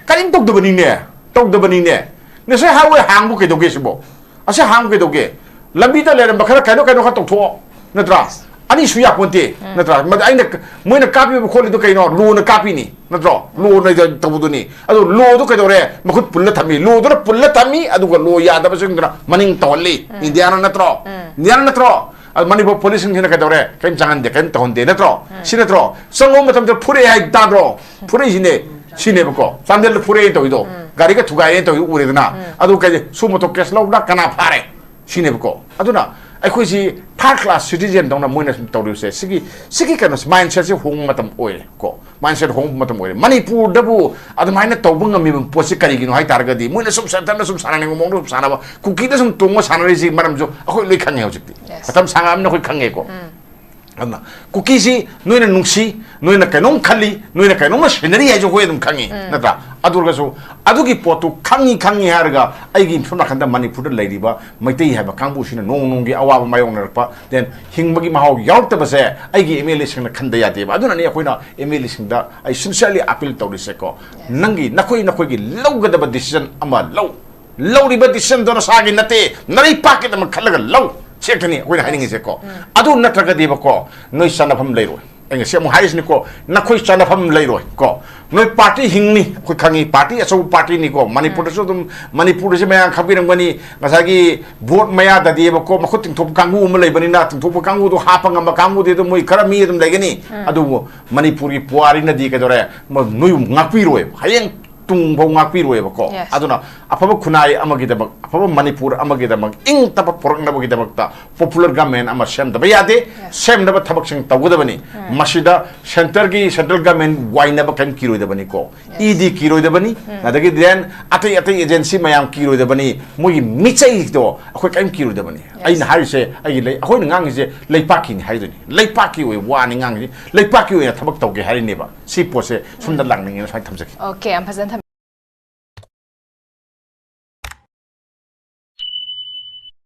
ꯀꯔꯤꯝ ꯇꯧꯗꯕꯅꯤꯅꯦ, ꯇꯧꯗꯕꯅꯤꯅꯦ꯫ ꯅꯦꯁꯅꯦꯜ ꯍꯥꯏꯋꯦ ꯍꯥꯡꯕꯨ ꯀꯩꯗꯧꯒꯦ ꯁꯤꯕꯣ? ꯑꯁꯤ ꯍꯥꯡꯕꯨ ꯀꯩꯗꯧꯒꯦ? ꯂꯝꯕꯤꯗ ꯂꯩꯔꯝꯕ ꯈꯔ ꯀꯩꯅꯣ ꯀꯩꯅꯣ ꯈꯔ ꯇꯧꯊꯣꯛꯑꯣ, ꯅꯠꯇ꯭ꯔꯥ? ꯑꯅꯤ ꯁꯨ ꯌꯥꯄꯣꯟꯇꯦ, ꯅꯠꯇ꯭ꯔꯥ? ꯃꯗ ꯑꯩꯅ ꯃꯣꯏꯅ ꯀꯥꯞꯄꯤꯕ ꯈꯣꯠꯂꯤꯗꯣ ꯀꯩꯅꯣ? ꯂꯣꯅ ꯀꯥꯞꯄꯤꯅꯤ, ꯅꯠꯇ꯭ꯔꯣ? ꯂꯣꯅ ꯇꯧꯕꯗꯨꯅꯤ꯫ ꯑꯗꯣ ꯂꯣꯗꯣ ꯀꯩꯗꯧꯔꯦ? ꯃꯈꯨꯠ ꯄꯨꯜꯂ ꯊꯝꯃꯤ꯫ ꯂꯣꯗꯨꯅ ꯄꯨꯜꯂ ꯊꯝꯃꯤ, ꯑꯗꯨꯒ ꯂꯣ ꯌꯥꯗꯕꯁꯤꯡꯗꯨꯅ ꯃꯅꯤꯡ ꯇꯧꯍꯜꯂꯤ꯫ ꯏꯟꯗꯤꯌꯥꯅ ꯅꯠꯇ꯭ꯔꯣ? ꯏꯟꯗꯤꯌꯥꯅ ꯅꯠꯇ꯭ꯔꯣ? ꯑꯗꯨ ꯃꯅꯤꯄꯨꯔ ꯄꯨꯂꯤꯁꯁꯤꯡꯁꯤꯅ ꯀꯩꯗꯧꯔꯦ? ꯀꯔꯤꯝ ꯆꯪꯍꯟꯗꯦ, ꯀꯔꯤꯝ ꯇꯧꯍꯟꯗꯦ, ꯅꯠꯇ꯭ꯔꯣ? ꯁꯤ ꯅꯠꯇ꯭ꯔꯣ? ꯆꯪꯕ ꯃꯇꯝꯗ ꯐꯨꯔꯛꯑꯦ ꯍꯥꯏ ꯇꯥꯗ꯭ꯔꯣ? ꯐꯨꯔꯛꯏꯁꯤꯅꯦ, ꯁꯤꯅꯦꯕꯀꯣ꯫ ꯆꯥꯟꯗꯦꯜꯗ ꯐꯨꯔꯛꯑꯦ ꯇꯧꯔꯤꯗꯣ, ꯒꯥꯔꯤꯒ ꯊꯨꯒꯥꯏꯌꯦ ꯇꯧꯔꯤꯗꯣ ꯎꯔꯦꯗꯅ꯫ ꯑꯗꯨ ꯀꯩ ꯁꯨ ꯃꯣꯇꯣ ꯀꯦꯁ ꯂꯧꯕ꯭ꯔꯥ? ꯀꯅꯥ ꯐꯥꯔꯦ? ꯁꯤꯅꯦꯕꯀꯣ꯫ ꯑꯗꯨꯅ ꯑꯩꯈꯣꯏꯁꯤ ꯊꯥꯔꯠ ꯀ꯭ꯂꯥꯁ ꯁꯤꯇꯤꯖꯦꯟꯗꯧꯅ ꯃꯣꯏꯅ ꯁꯨꯝ ꯇꯧꯔꯤꯕꯁꯦ, ꯁꯤꯒꯤ ꯁꯤꯒꯤ ꯀꯩꯅꯣꯁꯦ, ꯃꯥꯏꯟꯁꯦꯠꯁꯦ ꯍꯣꯡꯕ ꯃꯇꯝ ꯑꯣꯏꯔꯦ ꯀꯣ꯫ ꯃꯥꯏꯟꯁꯦꯠ ꯍꯣꯡꯕ ꯃꯇꯝ ꯑꯣꯏꯔꯦ꯫ ꯃꯅꯤꯄꯨꯔꯗꯕꯨ ꯑꯗꯨꯃꯥꯏꯅ ꯇꯧꯕ ꯉꯝꯃꯤꯕ ꯄꯣꯠꯁꯤ ꯀꯔꯤꯒꯤꯅꯣ ꯍꯥꯏ ꯇꯥꯔꯒꯗꯤ, ꯃꯣꯏꯅ ꯁꯨꯝ ꯁꯦꯟꯇꯔꯅ ꯁꯨꯝ ꯁꯥꯟꯅꯅꯤꯡꯕ ꯃꯑꯣꯡꯗ ꯁꯨꯝ ꯁꯥꯟꯅꯕ, ꯀꯨꯀꯤꯗ ꯁꯨꯝ ꯇꯣꯡꯉ ꯁꯥꯟꯅꯔꯤꯁꯤ ꯃꯔꯝꯁꯨ ꯑꯩꯈꯣꯏ ꯂꯣꯏ ꯈꯪꯉꯦ ꯍꯧꯖꯤꯛꯇꯤ꯫ Yes. ꯃꯇꯝ ꯁꯥꯡꯉꯛꯑꯕꯅꯤꯅ ꯑꯩꯈꯣꯏ ꯈꯪꯉꯦꯀꯣ꯫ ꯑꯗꯨꯅ ꯀꯨꯀꯤꯁꯤ ꯅꯣꯏꯅ ꯅꯨꯡꯁꯤ, ꯅꯣꯏꯅ ꯀꯩꯅꯣꯝ ꯈꯜꯂꯤ, ꯅꯣꯏꯅ ꯀꯩꯅꯣꯝꯃ ꯁꯤꯟꯅꯔꯤ ꯍꯥꯏꯁꯨ ꯑꯩꯈꯣꯏ ꯑꯗꯨꯝ ꯈꯪꯉꯤ, ꯅꯠꯇ꯭ꯔꯥ? ꯑꯗꯨ ꯑꯣꯏꯔꯒꯁꯨ ꯑꯗꯨꯒꯤ ꯄꯣꯠꯇꯨ ꯈꯪꯉꯤ ꯈꯪꯉꯤ ꯍꯥꯏꯔꯒ ꯑꯩꯒꯤ ꯁꯣꯝ ꯅꯥꯀꯟꯗ ꯃꯅꯤꯄꯨꯔꯗ ꯂꯩꯔꯤꯕ ꯃꯩꯇꯩ ꯍꯥꯏꯕ ꯀꯥꯡꯕꯨꯁꯤꯅ ꯅꯣꯡ ꯅꯣꯡꯒꯤ ꯑꯋꯥꯕ ꯃꯥꯌꯣꯛꯅꯔꯛꯄ, then ꯍꯤꯡꯕꯒꯤ ꯃꯍꯥꯎ ꯌꯥꯎꯔꯛꯇꯕꯁꯦ ꯑꯩꯒꯤ ꯑꯦꯝ ꯑꯦꯜ ꯑꯦꯁꯤꯡꯅ ꯈꯟꯗ ꯌꯥꯗꯦꯕ꯫ ꯑꯗꯨꯅꯅꯤ ꯑꯩꯈꯣꯏꯅ ꯑꯦꯝ ꯑꯦꯜ ꯑꯦꯁꯤꯡꯗ ꯑꯩ sincerely appeal ꯇꯧꯔꯤꯁꯦꯀꯣ꯫ ꯅꯪꯒꯤ, ꯅꯈꯣꯏ ꯅꯈꯣꯏꯒꯤ ꯂꯧꯒꯗꯕ decision ꯑꯃ ꯂꯧ꯫ ꯂꯧꯔꯤꯕ decisionꯗꯣ ꯅꯁꯥꯒꯤ ꯅꯠꯇꯦ, ꯅꯔꯩꯄꯥꯛꯀꯤꯗꯃꯛ ꯈꯜꯂꯒ ꯂꯧ꯫ ꯁꯤ ꯈꯛꯇꯅꯤ ꯑꯩꯈꯣꯏꯅ ꯍꯥꯏꯅꯤꯡꯉꯤꯁꯦꯀꯣ꯫ ꯑꯗꯨ ꯅꯠꯇ꯭ꯔꯒꯗꯤꯕꯀꯣ, ꯅꯣꯏ ꯆꯥꯟꯅꯐꯝ ꯂꯩꯔꯣꯏ꯫ ꯑꯩ ꯉꯁꯤ ꯑꯃꯨꯛ ꯍꯥꯏꯔꯤꯁꯤꯅꯤꯀꯣ, ꯅꯈꯣꯏ ꯆꯥꯟꯅꯐꯝ ꯂꯩꯔꯣꯏ ꯀꯣ꯫ ꯅꯣꯏ ꯄꯥꯔꯇꯤ ꯍꯤꯡꯅꯤ, ꯑꯩꯈꯣꯏ ꯈꯪꯉꯤ, ꯄꯥꯔꯇꯤ ꯑꯆꯧꯕ ꯄꯥꯔꯇꯤꯅꯤꯀꯣ꯫ ꯃꯅꯤꯄꯨꯔꯗꯁꯨ ꯑꯗꯨꯝ, ꯃꯅꯤꯄꯨꯔꯗꯁꯨ ꯃꯌꯥꯝ ꯈꯪꯕꯤꯔꯝꯒꯅꯤ, ꯉꯁꯥꯏꯒꯤ ꯚꯣꯠ ꯃꯌꯥꯗꯗꯤꯕꯀꯣ, ꯃꯈꯨꯠ ꯇꯤꯡꯊꯣꯛꯄ ꯀꯥꯡꯕꯨ ꯑꯃ ꯂꯩꯕꯅꯤꯅ, ꯇꯤꯡꯊꯣꯛꯄ ꯀꯥꯡꯕꯨꯗꯣ ꯍꯥꯞꯄ ꯉꯝꯕ ꯀꯥꯡꯕꯨꯗꯤ ꯑꯗꯨꯝ ꯃꯣꯏ ꯈꯔ ꯃꯤ ꯑꯗꯨꯝ ꯂꯩꯒꯅꯤ꯫ ꯑꯗꯨꯕꯨ ꯃꯅꯤꯄꯨꯔꯒꯤ ꯄꯨꯋꯥꯔꯤꯅꯗꯤ ꯀꯩꯗꯧꯔꯦ? ꯃꯣꯏ ꯅꯣꯏꯕꯨ ꯉꯥꯛꯄꯤꯔꯣꯏꯕ꯫ ꯍꯌꯦꯡ ꯇꯨꯡꯐꯧ ꯉꯥꯛꯄꯤꯔꯣꯏꯕꯀꯣ꯫ Yes. ꯑꯗꯨꯅ ꯑꯐꯕ ꯈꯨꯟꯅꯥꯏ ꯑꯃꯒꯤꯗꯃꯛ, ꯑꯐꯕ ꯃꯅꯤꯄꯨꯔ ꯑꯃꯒꯤꯗꯃꯛ, ꯏꯪ ꯇꯞꯄ ꯄꯨꯔꯛꯅꯕꯒꯤꯗꯃꯛꯇ popular government ꯑꯃ ꯁꯦꯝꯗꯕ ꯌꯥꯗꯦ꯫ ꯁꯦꯝꯅꯕ ꯊꯕꯛꯁꯤꯡ ꯇꯧꯒꯗꯕꯅꯤ꯫ ꯃꯁꯤꯗ centreꯒꯤ, central government ꯋꯥꯏꯅꯕ ꯀꯔꯤꯝ ꯀꯤꯔꯣꯏꯗꯕꯅꯤꯀꯣ꯫ ꯏ ꯗꯤ ꯀꯤꯔꯣꯏꯗꯕꯅꯤ, ꯑꯗꯒꯤ then ꯑꯇꯩ ꯑꯇꯩ agency ꯃꯌꯥꯝ ꯀꯤꯔꯣꯏꯗꯕꯅꯤ, ꯃꯣꯏꯒꯤ ꯃꯤꯆꯩꯗꯣ ꯑꯩꯈꯣꯏ ꯀꯔꯤꯝ ꯀꯤꯔꯣꯏꯗꯕꯅꯤ꯫ ꯑꯩꯅ ꯍꯥꯏꯔꯤꯁꯦ, ꯑꯩꯒꯤ ꯂꯩ-, ꯑꯩꯈꯣꯏꯅ ꯉꯥꯡꯉꯤꯁꯦ ꯂꯩꯄꯥꯛꯀꯤꯅꯤ ꯍꯥꯏꯗꯣꯏꯅꯤ, ꯂꯩꯄꯥꯛꯀꯤ ꯑꯣꯏꯕ ꯋꯥꯅꯤ ꯉꯥꯡꯉꯤꯁꯦ, ꯂꯩꯄꯥꯛꯀꯤ ꯑꯣꯏꯅ ꯊꯕꯛ ꯇꯧꯒꯦ ꯍꯥꯏꯔꯤꯅꯦꯕ꯫ ꯁꯤ ꯄꯣꯠꯁꯦ ꯁꯣꯝꯗ ꯂꯥꯛꯅꯤꯡꯉꯦꯅ ꯁꯨꯃꯥꯏꯅ ꯊꯝꯖꯒꯦ꯫ Okay, ꯌꯥꯝ ꯐꯖꯅ